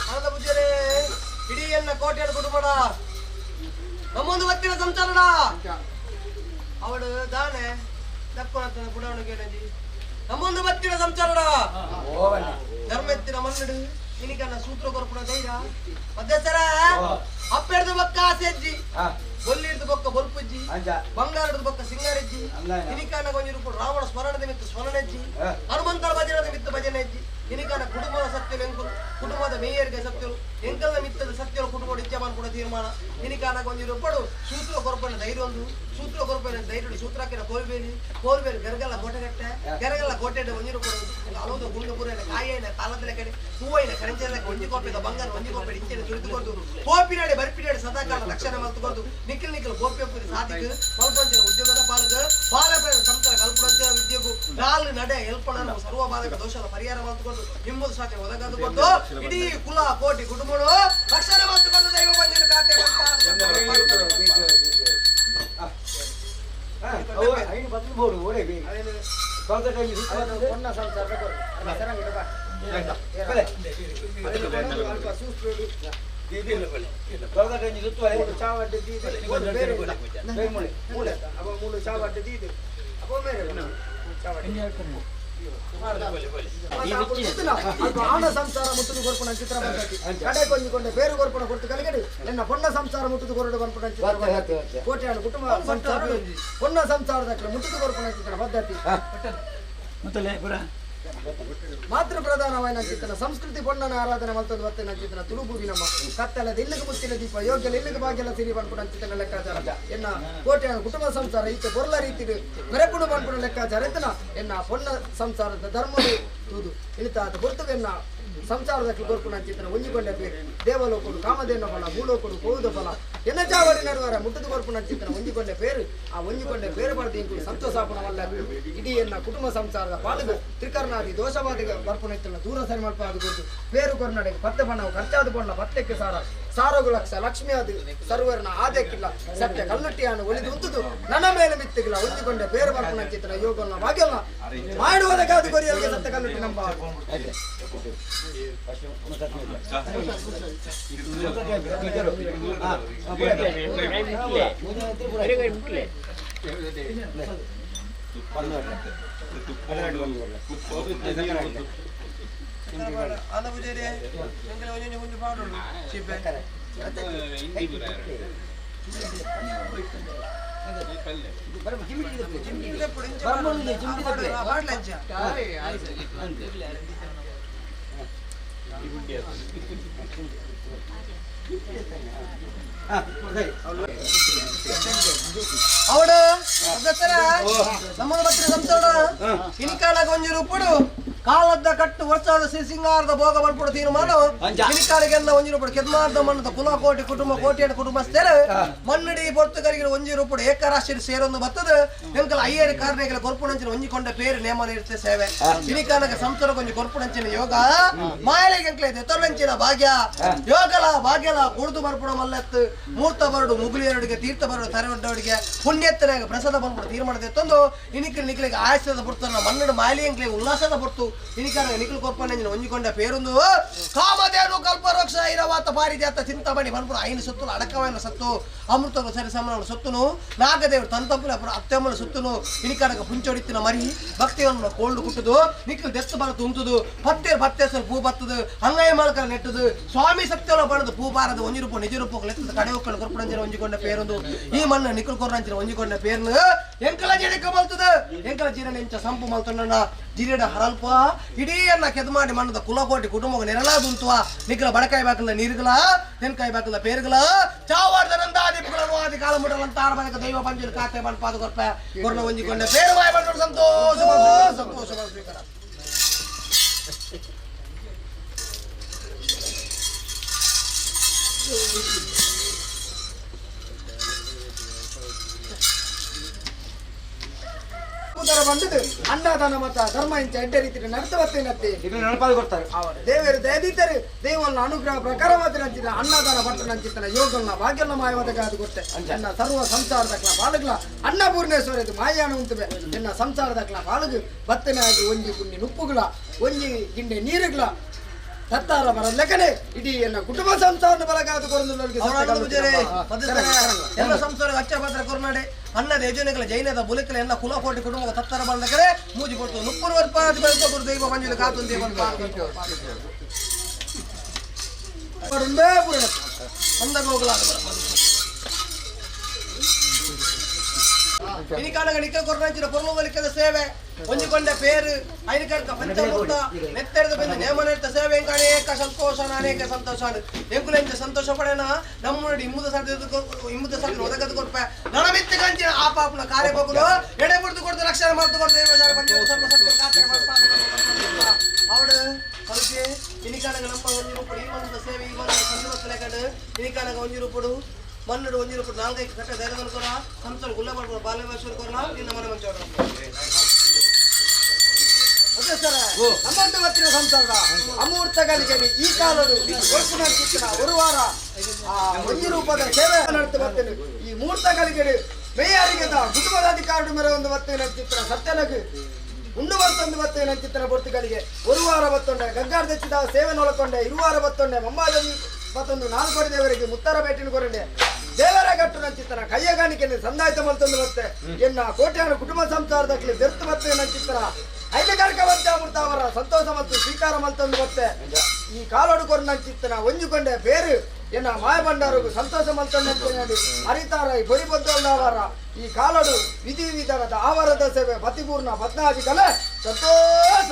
Speaker 3: ಆನಂದ ಪೂಜಾರಿ ಇಡೀ ಎನ್ನ ಕೋಟೆಯನ್ನು ಕುಟುಂಬಡ ನಮ್ಮೊಂದು ಬತ್ತಿನ ಸಂಸಾರಡ ಅವಳು ದಾನೆ ದಕ್ಕೊನತನ ಪುಡವಣ ಕೇಳಜಿ ನಮ್ಮೊಂದು ಬತ್ತಿನ ಸಂಸಾರಡ ಧರ್ಮ ಎತ್ತಿನ ಮನ್ನಡು ಇನಿಕನ್ನ ಸೂತ್ರ ಕೊರ್ಪುಣ ಧೈರ್ಯ ಮಧ್ಯಸ್ಥರ ಅಪ್ಪೆಡ್ದು ಬೊಕ್ಕ ಆಸೆಜ್ಜಿ ಬೊಲ್ಲಿಡ್ದು ಬೊಕ್ಕ ಬೊಲ್ಪುಜ್ಜಿ ಬಂಗಾರಡ್ದು ಬೊಕ್ಕ ಸಿಂಗಾರೆಜ್ಜಿ ಇನಿಕಾನ ಕೊಂಜಿ ರೂಪು ರಾವಣ ಸ್ಮರಣದ ಮಿತ್ತು ಸ್ಮರಣೆಜ್ಜಿ ಹನುಮಂತರ ಭಜನದ ಮಿತ್ತು ಭಜನೆಜ್ಜಿ ಇನಿಕಾನ ಕುಟುಂಬದ ಸತ್ಯಲು ಎಂಕುಲು ಕುಟುಂಬದ ಮೇಯರ್ಗೆ ಸತ್ಯಲು ಎಂಕಲ್ನ ಮಿತ್ತದ ಸತ್ಯಲು ಕುಟುಂಬ ಇಚ್ಛೆ ಕೂಡ ತೀರ್ಮಾನ ಇನಿಕಾನ ಕೊಂಜಿ ರೂಪಡು ಸೂತ್ರ ಕೊರ್ಪನ ಧೈರ್ಯ ಒಂದು ಸೂತ್ರ ಕೊರ್ಪನ ಧೈರ್ಯ ಸೂತ್ರಕ್ಕಿನ ಕೋಲ್ಬೇಲಿ ಕೋಲ್ಬೇಲಿ ಗರ್ಗಲ್ಲ ಕೋಟೆಗಟ್ಟೆ ಗರಗಲ್ಲ ಕೋಟೆ ಒಂಜಿ ರೂಪಡು ಹಲವು ಗುಂಡು ಪೂರೈನ ಕಾಯಿನ ತಾಳದ ಕಡೆ ಹೂವೈನ ಕರಂಚಲ ಒಂಜಿ ಕೋಪೆದ ಬಂಗಾರ ಒಂಜಿ ಕೋಪೆ ಇಂಚಿನ ಸುರಿದುಕೊಂಡು ಕೋಪಿನಾಡೆ ಬರ್ಪಿನಾಡೆ ಸದಾಕಾಲ ರಕ್ಷಣೆ ಮಲ್ತುಕೊಂಡು ನಿಖಿಲ್ ನಿಖಿಲ್ ಗೋಪ್ಯ ಪೂರಿ ಸಾಧಿಕ್ ಮಲ್ಪಂಚಿನ ಉದ್ಯೋಗದ ಪಾಲಕ ಬಾಲಪ್ರೇಮ ಸಂಸಾರ ಕಲ್ಪನಂಚಿನ ವಿದ್ಯೆಗೂ ನಾಲ್ ನಡೆ ಎಲ್ಪಣ ಸರ್ವ ಬಾಧಕ ದೋಷದ ಪರಿಹಾರ ಮಲ್ತುಕೊಂಡು ನಿಮ್ಮದು ಸಾಧ್ಯ ಒದಗದುಕೊಂಡು ಇಡೀ ಕುಲ ಕೋಟಿ ಕುಟುಂಬಗಳು ರಕ್ಷಣೆ ಮಲ್ತುಕೊಂಡು ದೈವ ಬಂದಿನ ಖಾತೆ
Speaker 4: ಪೊನ್ನ ಸಂಸಾರ ಆನ ಸಂಸಾರ ಮುಟ್ಟುದು ಕೊರ್ಪುಣ ಚಿತ್ರ ಕಡೆ ಕೊಂಜಿಕೊಂಡೆ ಬೇರು ಕೊರ್ಪುಣ ಕೊಡ್ತು ಕಲಿಗಡಿ ಎನ್ನ ಪೊನ್ನ ಸಂಸಾರ ಮುಟ್ಟುದು ಕೊರಡು ಬರ್ಪುಣ ಚಿತ್ರ ಕೋಟೆಯಾಣ ಕುಟುಂಬ ಸಂಸಾರ ಪೊನ್ನ ಸಂಸಾರದ ಮುಟ್ಟುದು ಕೊರ್ಪುಣ ಚಿತ್ರ ಪದ್ಧತಿ ಮಾತೃ ಪ್ರಧಾನವಾಯಿನ ಚಿತ್ರನ ಸಂಸ್ಕೃತಿ ಪೊಣ್ಣನ ಆರಾಧನೆ ಮಲ್ತೊಂದು ಬತ್ತಿನ ಚಿತ್ರನ ತುಳುಬೂವಿ ನಮ್ಮ ಕತ್ತಲದ ಇಲ್ಲಿಗೆ ಮುತ್ತಿನ ದೀಪ ಯೋಗ್ಯಲ ಇಲ್ಲಿಗೆ ಭಾಗ್ಯಲ ಸಿರಿ ಬನ್ಪುಣ ಚಿತ್ರನ ಲೆಕ್ಕಾಚಾರ ಎನ್ನ ಕೋಟೆಯ ಕುಟುಂಬ ಸಂಸಾರ ಈತ ಪೊರ್ಲ ರೀತಿ ಮೆರಪುಣ ಬನ್ಪುಣ ಲೆಕ್ಕಾಚಾರ ಎತ್ತನ ಎನ್ನ ಪೊನ್ನ ಸಂಸಾರದ ಧರ್ಮದ ತೂದು ಇಳಿತಾದ ಹೊರತು ಎನ್ನ ಸಂಸಾರದ ಕೊರ್ಪುಣ ಚಿತ್ರನ ಒಂಜಿಕೊಂಡ ಪೇರು ದೇವಲೋಕಡು ಕಾಮಧೇನ ಫಲ ಭೂಲೋಕಡು ಕೋವುದ ಫಲ ಎನ್ನ ಚಾವಡಿ ನಡುವರ ಮುಟ್ಟದ ಕೊರ್ಪುಣ ಚಿತ್ರನ ಒಂಜಿಕೊಂಡ ಪೇರು ಆ ಒಂಜಿಕೊಂಡ ಪೇರು ಪಡೆದು ಇಂಕು ಸಂತೋಷಾಪಣವಲ್ಲ ಇಡೀ ಎನ್ನ ಕುಟುಂಬ ಸಂಸಾರದ ಪಾಲುಗು ತ್ರಿಕರ್ಣಾದಿ ದೋಷವಾದಿಗ ಬರ್ಪುಣ ಇತ್ತಲ್ಲ ದೂರ ಸರಿ ಮಲ್ಪ ಅದು ಕೊಡ್ತು ಪೇರು ಕೊರ್ನಡೆಗೆ ಪತ್ತೆ ಬಣ್ಣವು ಖರ್ಚಾದ ಬಣ್ಣ ಪತ್ತೆಕ್ಕೆ ಸಾರ ಸಾರಗು ಲಕ್ಷ ಲಕ್ಷ್ಮಿ ಅದು ಸರ್ವರ್ನ ಆದಕ್ಕಿಲ್ಲ ಸತ್ಯ ಕಲ್ಲುಟ್ಟಿಯನ್ನು ಒಲಿದು ಉಂತುದು ನನ್ನ ಮೇಲೆ ಮಿತ್ತಿಗಿಲ್ಲ ಒಂಜಿಕೊಂಡ ಪೇರು ಬರ್ಪುಣ ಚಿತ್ರ ಯೋಗನ ಭಾಗ್ಯಲ್ಲ ಮಾಡುವುದಕ್ಕಾದ ಕೊರಿಯರಿಗೆ ಸತ್ಯ ಕಲ್ಲುಟ್ಟಿ ನಂಬ
Speaker 3: ಆನಂದ ಪೂಜಾರಿ ಎಂಕಲೆ ಒಂಜೊಂಜಿ ಗುಂಜು ಪಾಡೋಡು ಚೀಪೆ ಅವಡು ನಮ್ಮ ಬತ್ತಿನ ಸಂಸೋಡ ಇನಿಕಾಲಗ ಒಂಜಿ ರೂಪುಡು ಕಾಲದ್ದ ಕಟ್ಟು ವರ್ಷದ ಶ್ರೀ ಸಿಂಗಾರದ ಭೋಗ ಬಲ್ಪುಡು ತೀರ್ಮಾನ ಇನಿಕಾಲಿಗೆಲ್ಲ ಒಂಜಿ ರೂಪುಡು ಕೆದ್ಮಾರ್ದ ಮಣ್ಣದ ಕುಲ ಕೋಟಿ ಕುಟುಂಬ ಕೋಟಿಯನ್ನು ಕುಟುಂಬಸ್ಥರು ಮಣ್ಣಡಿ ಪೊರ್ತುಗರಿಗೆ ಒಂಜಿ ರೂಪುಡು ಏಕರಾಶಿ ಸೇರೊಂದು ಬತ್ತದ ಎಂಕಲ ಅಯ್ಯರಿ ಕಾರಣಗಳ ಕೊರ್ಪುಣಂಚಿನ ಒಂಜಿಕೊಂಡ ಪೇರು ನೇಮ ನೀಡುತ್ತೆ ಸೇವೆ ಇನಿಕಾಲಗ ಸಂಸಾರ ಒಂಜಿ ಕೊರ್ಪುಣಂಚಿನ ಯೋಗ ಮಾಯಲಿಗೆ ಎಂಕಲ ಎತ್ತೊಂಚಿನ ಭಾಗ್ಯ ಯೋಗಲ ಭಾಗ್ಯಲ ಕುಡ್ದು ಬರ್ಪುಣ ಮಲ್ಲತ್ತು ಮೂರ್ತ ಬರಡು ಮುಗುಲಿಯರಡಿಗೆ ತೀರ್ಥ ಬರಡು ತರೆಯೊಡ್ಡವರಿಗೆ ಪುಣ್ಯತ್ತನಾಗ ಪ್ರಸಾದ ಬಂದ್ಬಿಡು ತೀರ್ಮಾನದ ಎತ್ತೊಂದು ಇನಿಕಲ್ ನಿಕ್ಲಿಗೆ ಆಯಸದ ಪುರ್ತನ್ನ ಮನ್ನಡ ಮಾಲಿ ಎಂಕ್ಲೆ ಉಲ್ಲಾಸದ ಪುರ್ತು ಇನಿಕಾರ ನಿಖಲ್ ಕೊರ್ಪನ ಒಂಜಿಕೊಂಡ ಪೇರೊಂದು ಕಾಮಧೇನು ಕಲ್ಪವೃಕ್ಷ ಐರವಾತ ಪಾರಿಜಾತ ಚಿಂತಾಮಣಿ ಬಂದ್ಬಿಡು ಐನು ಸೊತ್ತು ಅಡಕವಾಯಿನ ಸತ್ತು ಅಮೃತ ಸರಿ ಸಮಾನ ಸೊತ್ತುನು ನಾಗದೇವರು ತಂತಂಪುಲ ಅತ್ಯಮ್ಮನ ಸುತ್ತುನು ಇನಿಕಾರಕ ಪುಂಚೊಡಿತ್ತಿನ ಮರಿ ಭಕ್ತಿಯನ್ನು ಕೋಲ್ಡು ಕುಟ್ಟುದು ನಿಖಲ್ ದೆತ್ತು ಬರತು ಉಂಟುದು ಪತ್ತೆ ಪತ್ತೆ ಪೂ ಬತ್ತದು ಅಂಗೈ ಮಾಲಕರ ನೆಟ್ಟದು ಸ್ವಾಮಿ ಸತ್ಯಲ ಬಣದ ಪೂ ಬಾರದು ಒಂಜಿ ರೂಪ ನಿಜ ರೂಪ ಲೆತ್ತದ ಕಡೆ ಒಕ್ಕಳು ಕೊರ್ಪುಣಂಚಿನ ಒಂಜಿಕೊಂಡ ಪೇರೊಂದು ಈ ಮಣ್ಣು ನಿಖಲ್ ಕೊರ್ರಂಚಿನ ಒಂಜಿಕೊಂಡ ಪೇರ್ನು ಎಂಕಲ ಜೀರಕ ಮಲ್ತದ ಎಂಕಲ ಜೀರಣ ಎಂಚ ಸಂಪು ಮಲ್ತೊಂಡಣ್ಣ ಜಿರಿಡ ಹರಲ್ಪ ಇಡೀ ಅನ್ನ ಕೆದ ಮಾಡಿ ಮಣ್ಣದ ಕುಲಕೋಟಿ ಕುಟುಂಬ ನೆರಳಾದುಂತುವ ನಿಖಲ ಬಡಕಾಯಿ ಬಾಕಲ ನೀರುಗಳ ತೆನ್ಕಾಯಿ ಬಾಕಲ ಪೇರುಗಳ ಚಾವಾರ್ದನಂದಾದಿಪುಗಳನ್ನು ಆದಿ ಕಾಲ ಮುಡಲಂತ ಆರಬನಕ ದೈವ ಪಂಜುಲು ಕಾತೆ ಬಣ್ಪಾದ ಕೊರ್ಪ ಕೊರ್ನ ಒಂಜಿಕೊಂಡ ಪೇರು ಬಾಯಿ ಬಂದು ಸಂತೋಷ ಸಂತೋಷ ಸ್ವೀಕಾರ
Speaker 4: ಬಂದದ್ದು ಅನ್ನದಾನ ಮತ ಧರ್ಮ ಇಂಚ ಎಡ್ಡೆ ರೀತಿ ನಡೆಸುವತ್ತೇನತ್ತೆ
Speaker 2: ಕೊಡ್ತಾರೆ
Speaker 4: ದೇವರು ದಯದೀತರು ದೇವನ ಅನುಗ್ರಹ ಪ್ರಕಾರ ಮಾತ್ರ ನಂಚಿನ ಅನ್ನದಾನ ಭಟ್ಟ ನಂಚಿತನ ಯೋಗನ ಭಾಗ್ಯನ ಮಾಯವಾದ ಕಾದು ಕೊಟ್ಟೆ ಎನ್ನ ಸರ್ವ ಸಂಸಾರದಕ್ಲ ಬಾಲುಗಳ ಅನ್ನಪೂರ್ಣೇಶ್ವರ ಮಾಯಾನ ಉಂಟುವೆ ಎನ್ನ ಸಂಸಾರದಕ್ಲ ಬಾಲುಗು ಬತ್ತನಾಗಿ ಒಂಜಿ ಪುಣ್ಯ ನುಪ್ಪುಗಳ ಒಂಜಿ ಗಿಂಡೆ ನೀರುಗಳ ತತ್ತಾರ ಬರಲೆಕ್ಕನೆ ಇಡೀ ಎನ್ನ ಕುಟುಂಬ ಸಂಸಾರ ಬಲಗಾದು ಕೊರಂದು
Speaker 3: ಎಲ್ಲ ಸಂಸಾರ ಅಚ್ಚ ಪಾತ್ರ ಕೊರ್ನಾಡೆ ಅನ್ನದ ಯಜನೆಗಳ ಜೈನದ ಬುಲಕಲ ಎಲ್ಲ ಕುಲಕೋಟಿ ಕುಟುಂಬ ತತ್ತರ ಬಂದಕರೆ ಮೂಜಿ ಕೊಡ್ತು ನುಪ್ಪುರು ವರ್ಪಾದಿ ಬೆಳ್ಕೊರು ದೈವ ಮಂಜುಲು ಕಾತು ದೇವನ್ ಅಂದ ಹೋಗಲಾದ ಇನಿಕಾಲಗ ನಿಕ್ಕ ಕೊರ್ನಾಂಚಿನ ಪೊರ್ಲುವಲಿಕದ ಸೇವೆ ಒಂಜಿಕೊಂಡ ಪೇರು ಐನಕರ್ಕ ಪಂಚಮೂರ್ತ ನೆತ್ತೆರೆದ ಬೆಂದು ನೇಮನೆತ್ತ ಸೇವೆ ಅನೇಕ ಸಂತೋಷ ಅನೇಕ ಸಂತೋಷ ಎಂಕುಲೆಂಚ ಸಂತೋಷ ಪಡೆನ ನಮ್ಮಡಿ ಇಮ್ಮುದ ಸಾಧ್ಯ ಇಮ್ಮುದ ಸಾಧ್ಯ ಒದಗದು ಕೊರ್ಪ ನನಮಿತ್ತ ಕಂಚಿನ ಆ ಪಾಪನ ಕಾರ್ಯ ಬಗುಲು ಎಡೆ ಬಿಡ್ದು ಕೊಡ್ತು ರಕ್ಷಣೆ ಮಾಡ್ತು ಕೊಡ್ತು ಅವಡು ಕಲ್ಪೆ ಇನಿಕಾಲಗ ನಮ್ಮ ಒಂಜಿ ರೂಪಡು ಈ ಮಣ್ಣದ ಸೇವೆ ಈ ಮಣ್ಣದ ಸಂದರ್ಭ ಇನಿಕಾಲಗ ಒಂಜಿ ರೂಪಡು ಮನ್ನಡು ಒಂಜಿ ರೂಪಡು ನಾಲ್ಕೈದು ಕಟ್ಟ ಧೈರ್ಯವನ್ನು ಕೊರ ಸಂಸಾರ ಗುಲ್ಲ ಮಾಡ್ಕೊಡ ಬಾಲ್ಯವೇಶ್ವರ ಕೊರ ನಿನ್ನ ಮನೆ ಮಂಚೋಡ
Speaker 4: ನಮ್ಮಂತ ಮತ್ತಿನ ಸಂಸಾರ ಅಮೂರ್ತ ಗಲಿಗೆ ಈ ಕಾಲಡು ಒಂದು ವಾರ ಆ ಒಂಜಿ ರೂಪದ ಸೇವೆ ನಡೆದು ಬರ್ತೇನೆ ಈ ಮೂರ್ತ ಗಳಿಗೆಡು ಮೇಯಾರಿಗೆ ಕುಟುಂಬದ ಅಧಿಕಾರಿ ಮೇರೆ ಒಂದು ಬರ್ತೇನೆ ಚಿತ್ರ ಸತ್ಯನಗು ಉಂಡು ಬರ್ತೊಂದು ಬರ್ತೇನೆ ಚಿತ್ರ ಪೊರ್ತುಗಳಿಗೆ ಒಂದು ವಾರ ಬತ್ತೊಂಡೆ ಗಗ್ಗಾರ್ ದಚ್ಚಿದ ಸೇವೆ ನೋಳಕೊಂಡೆ ಇರುವಾರ ಬತ್ತೊಂಡೆ ಮಮ್ಮಾದಲ್ಲಿ ಮತ್ತೊಂದು ನಾಲ್ಕು ಕೋಟಿ ದೇವರಿಗೆ ಮುತ್ತರ ಭೇಟಿನ ಕೊರಂಡೆ ದೇವರ ಗಟ್ಟು ನಂಚಿತ್ತನ ಕೈಯ ಕಾಣಿಕೆ ಸಂದಾಯ್ತ ಮಲ್ತೊಂದು ಬತ್ತೆ ಎನ್ನ ಕೋಟ್ಯಾನು ಕುಟುಂಬ ಸಂಸಾರದಕ್ಕೆ ಬೆರ್ತು ಬತ್ತೆ ನಂಚಿತ್ತನ ಐನಗಾರಿಕ ಅಮೃತ ಅವರ ಸಂತೋಷ ಮತ್ತು ಸ್ವೀಕಾರ ಮಲ್ತೊಂದು ಬತ್ತೆ ಈ ಕಾಲೋಡು ಕೊರು ನಂಚಿತ್ತನ ಒಂಜುಕೊಂಡೆ ಬೇರು ಎನ್ನ ಮಾಯಬಂಡಾರು ಸಂತೋಷ ಮಲ್ತೊಂದು ಹರಿತಾರ ಈ ಬೊರಿ ಬದ್ದವರ ಈ ಕಾಲೋಡು ವಿಧಿ ವಿಧಾನದ ಆವರದ ಸೇವೆ ಪತಿಪೂರ್ಣ ಪದ್ನಾದಿ ಕಲೆ ಸಂತೋಷ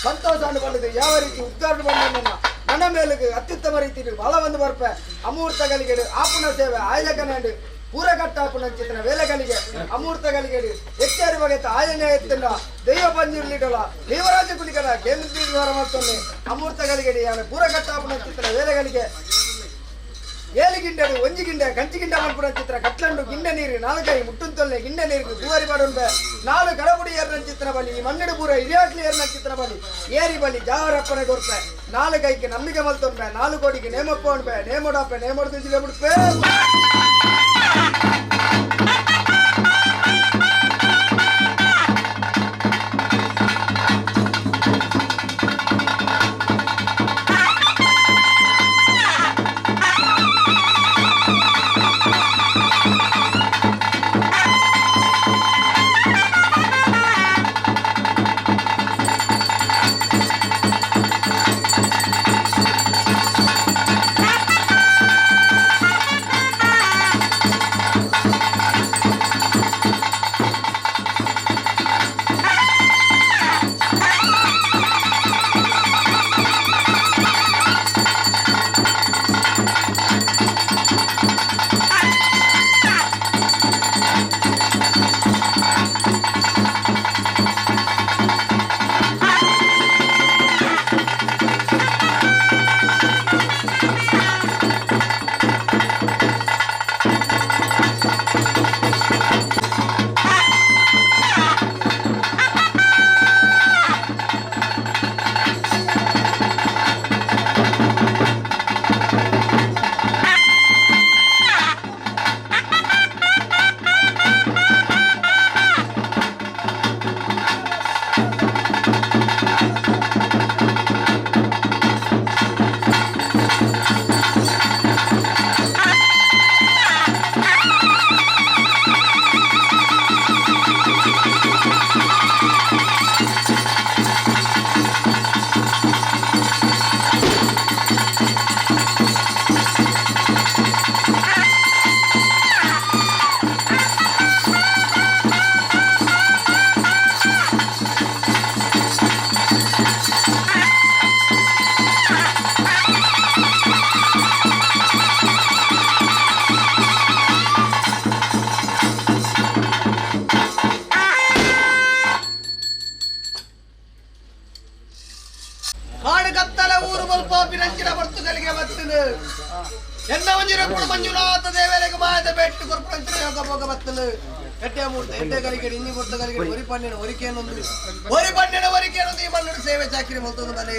Speaker 4: ಸಂತೋಷ ಬಂದಿದೆ ಯಾವ ರೀತಿ ಉದ್ಘಾಟನೆ ಬಂದ ನನ್ನ ಮೇಲೆಗೆ ಅತ್ಯುತ್ತಮ ರೀತಿಯಲ್ಲಿ ಬಲ ಒಂದು ಬರ್ಪೆ ಅಮೂರ್ತಗಳಿಗೆ ಆಪುಣ ಸೇವೆ ಆಯಕನಂಡು ಪೂರಕಟ್ಟಾಪುಣ ಚಿತ್ರನ ವೇಲೆಗಳಿಗೆ ಅಮೂರ್ತಗಳಿಗೆ ಹೆಚ್ಚಾರಿ ಬಗೆತ ಆಯನ ಎತ್ತಲ್ಲ ದೈವ ಪಂಜುರ್ಲಿಡಲ ದೇವರಾಜ ಕುಲಿಕಲ ಕೇಂದ್ರ ಮಾಡ್ತಾನೆ ಅಮೂರ್ತಗಳಿಗೆ ಪೂರಕಟ್ಟಾಪುಣ ಚಿತ್ರ ವೇಲೆಗಳಿಗೆ ಏಳು ಗಿಂಡಡು ಒಂಜಿ ಗಿಂಡ ಕಂಚಿ ಗಿಂಡ ಮಲ್ಪುನ ಚಿತ್ರ ಕಟ್ಲಂಡು ಗಿಂಡ ನೀರು ನಾಲ್ಕೈ ಮುಟ್ಟುಂತೊಲ್ಲೆ ಗಿಂಡ ನೀರು ದೂವರಿ ಬಾಡುಂಬೆ ನಾಲು ಕಡಬುಡಿ ಏರ್ನ ಚಿತ್ರ ಬಲಿ ಈ ಮಣ್ಣಡು ಪೂರ ಇರಿಯಾಕ್ಲಿ ಏರ್ನ ಚಿತ್ರ ಬಲಿ ಏರಿ ಬಲಿ ಜಾವರಪ್ಪನೆ ಕೊರ್ಪೆ ನಾಲು ಕೈಗೆ ನಂಬಿಕೆ ಮಲ್ತೊಂಬೆ ನಾಲು ಕೋಡಿಗೆ ನೇಮಪ್ಪ ಉಂಬೆ ನೇಮೊಡಾಪೆ ನೇಮೊಡ ತುಜಿಲೆ ಬಿಡ್ಪೆ.
Speaker 3: ಕಾಡು ಕತ್ತಲ ಊರು ಬಲ್ಪ ಪಿರಂಚಿನ ಬರ್ತುಗಳಿಗೆ ಬತ್ತನು ಎನ್ನ ಒಂಜಿರ ಕೂಡ ಮಂಜುನಾಥ ದೇವರಿಗೆ ಮಾಯದ ಬೆಟ್ಟು ಕೊರ್ಪಂಚಿನ ಯೋಗ ಭೋಗ ಬತ್ತನು ಎಟ್ಟೆ ಮೂರ್ತ ಎಟ್ಟೆ ಗಳಿಗೆ ಇನ್ನಿ ಮೂರ್ತ ಗಳಿಗೆ ಒರಿ ಪಣ್ಣಿನ ಒರಿಕೆಯನ್ನೊಂದು ಒರಿ ಪಣ್ಣಿನ ಒರಿಕೆಯನ್ನೊಂದು ಈ ಮಣ್ಣು ಸೇವೆ ಚಾಕಿರಿ ಮಲ್ತೊಂದು ಬಲೆ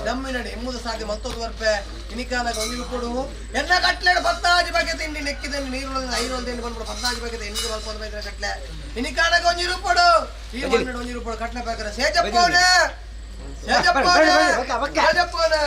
Speaker 3: ನಮ್ಮಿನಡಿ ಎಂಬುದು ಸಾಧ್ಯ ಮಲ್ತೊಂದು ಬರ್ಪೆ ಇನಿಕಾಲಾಗ ಒಂದು ಕೊಡು ಎನ್ನ ಕಟ್ಲೆಡು ಪತ್ತಾಜಿ ಬಗೆ ತಿಂಡಿ ನೆಕ್ಕಿದಲ್ಲಿ ನೀರು ಐರೋಲ್ ತಿಂಡಿ ಬಂದ್ಬಿಡು ಪತ್ತಾಜಿ ಬಗೆ ಎಣ್ಣೆ ಮಲ್ಪೊಂದು ಬೈದ್ರೆ ಕಟ್ಲೆ ಇನಿಕಾಲಾಗ ಒಂಜಿ ರೂಪಡು ಈ ಮಣ್ಣು ಒಂಜಿ ರೂಪಡು ಕಟ್ಲೆ ಬೇಕಾರೆ ಸೇಜಪ್ಪೋನೆ ಸೇಜಪ್ಪೋನೆ ಸೇಜಪ್ಪೋನೆ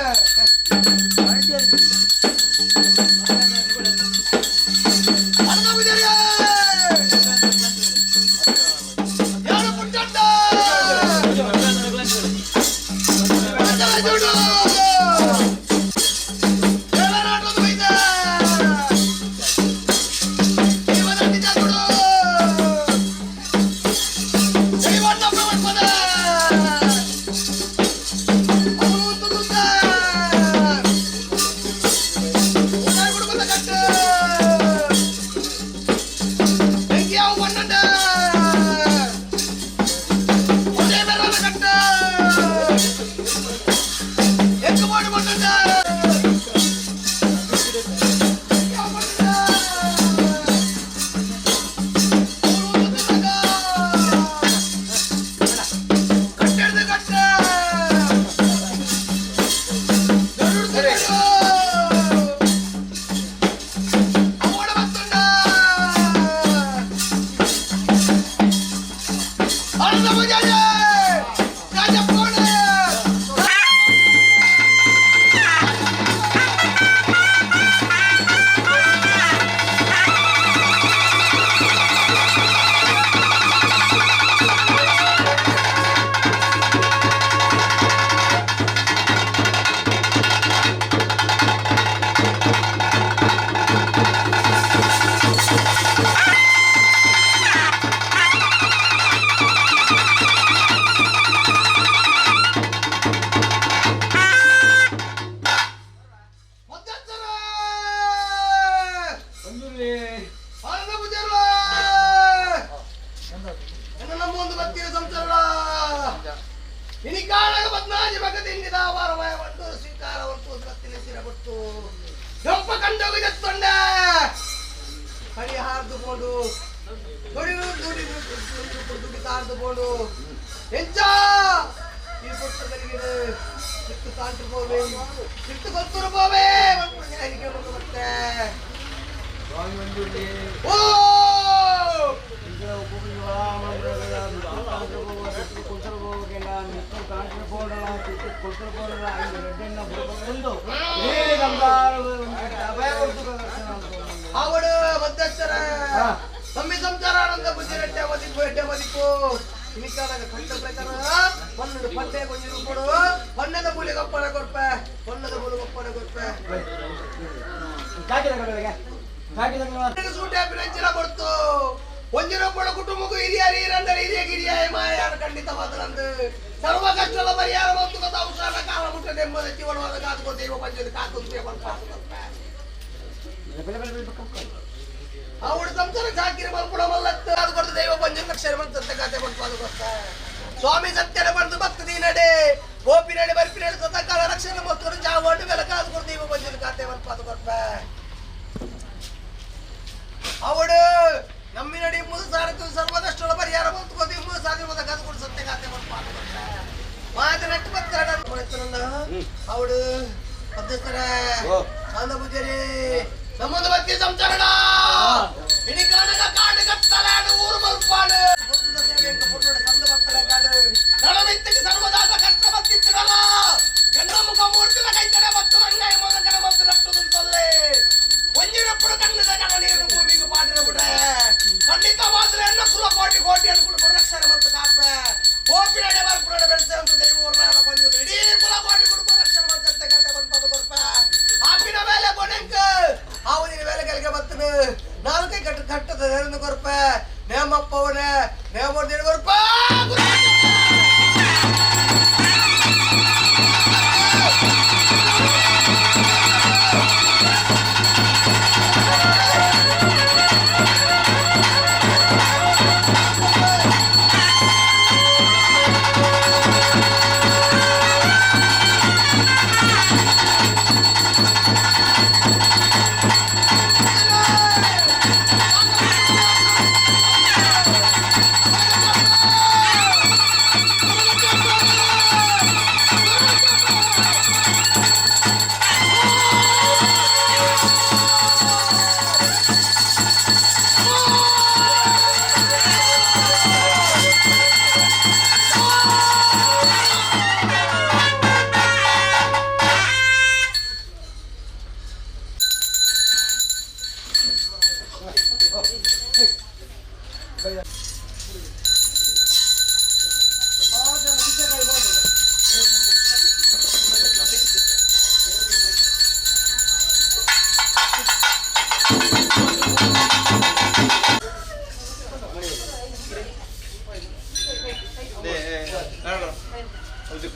Speaker 3: ಸ್ವಾಮಿ ಸತ್ಯನ ಬಂದು ಭಕ್ತಿ ನಡೆ ಗೋಪಿ ನಡೆ ಬರ್ಪಿ ನಡೆ ಸತಕಾಲ ರಕ್ಷಣೆ ಮತ್ತು ಜಾವಂಡು ಬೆಲಕಾದು ಕೊಡ್ತು ದೈವ ಪಂಜನ ಕಾತೆ ಮಲ್ಪಾದು ಕೊರ್ಪ ಅವಡು ನಮ್ಮಿನಡಿ ಮುದು ಸಾರತು ಸರ್ವದಷ್ಟೊಳ ಪರಿಹಾರ ಬಂತು ಮುದು ಸಾಧಿ ಮೊದ ಕಾದು ಕೊಡು ಸತ್ಯ ಕಾತೆ ಮಲ್ಪಾದು ಕೊರ್ಪ ಮಾತ ನಟ್ಟು ಬತ್ತರ ಅವಡು ಪದ್ಧತರ ಆಂದ ಪೂಜಾರಿ ನಮ್ಮೊಂದು ಭಕ್ತಿ ಸಂಚರಣ ಇಡೀ ಕಾಡಗ ಕಾಡು ಕತ್ತಲಾಡು ಊರು ಮಲ್ಪಾಡು ಸರ್ವದಾಸ ಕಷ್ಟ ಬತ್ತಿತ್ತಲ್ಲ ಎನ್ನ ಮುಖ ಮೂರ್ತಿನ ಕೈತಡೆ ಮತ್ತು ರಂಗಾಯ ಮಗನ ಮತ್ತು ನಟ್ಟು ತೊಲ್ಲೆ ಒಂಜಿರಪ್ಪಡು ಕಣ್ಣದ ಜನ ನೀರು ಭೂಮಿಗೆ ಪಾಟಿನ ಬಿಡೆ ಖಂಡಿತವಾದ್ರೆ ಎನ್ನ ಕುಲ ಕೋಟಿ ಕೋಟಿ ಅನುಕೂಲ ರಕ್ಷಣೆ ಮತ್ತು ಕಾಪೆ ಓಪಿನಡೆ ಬರ್ಪುಡೆ ಬೆಳೆಸಂತ ದೈವ ಬಂದು ಇಡೀ ಕುಲ ಕೋಟಿ ಕುಟುಂಬ ರಕ್ಷಣೆ ಮತ್ತು ಕತೆ ಬಂದು ಕೊರ್ಪ ಆಪಿನ ಮೇಲೆ ಬೊಣಂಕ ಆವನಿನ ಮೇಲೆ ಕಲಿಗೆ ಬತ್ತನು ನಾಲ್ಕೈ ಕಟ್ಟು ಕಟ್ಟದ ಕೊರ್ಪ ನೇಮಪ್ಪವನೇ ನೇಮ ಕೊರ್ಪ.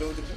Speaker 3: ಊದಕ್ಕೆ.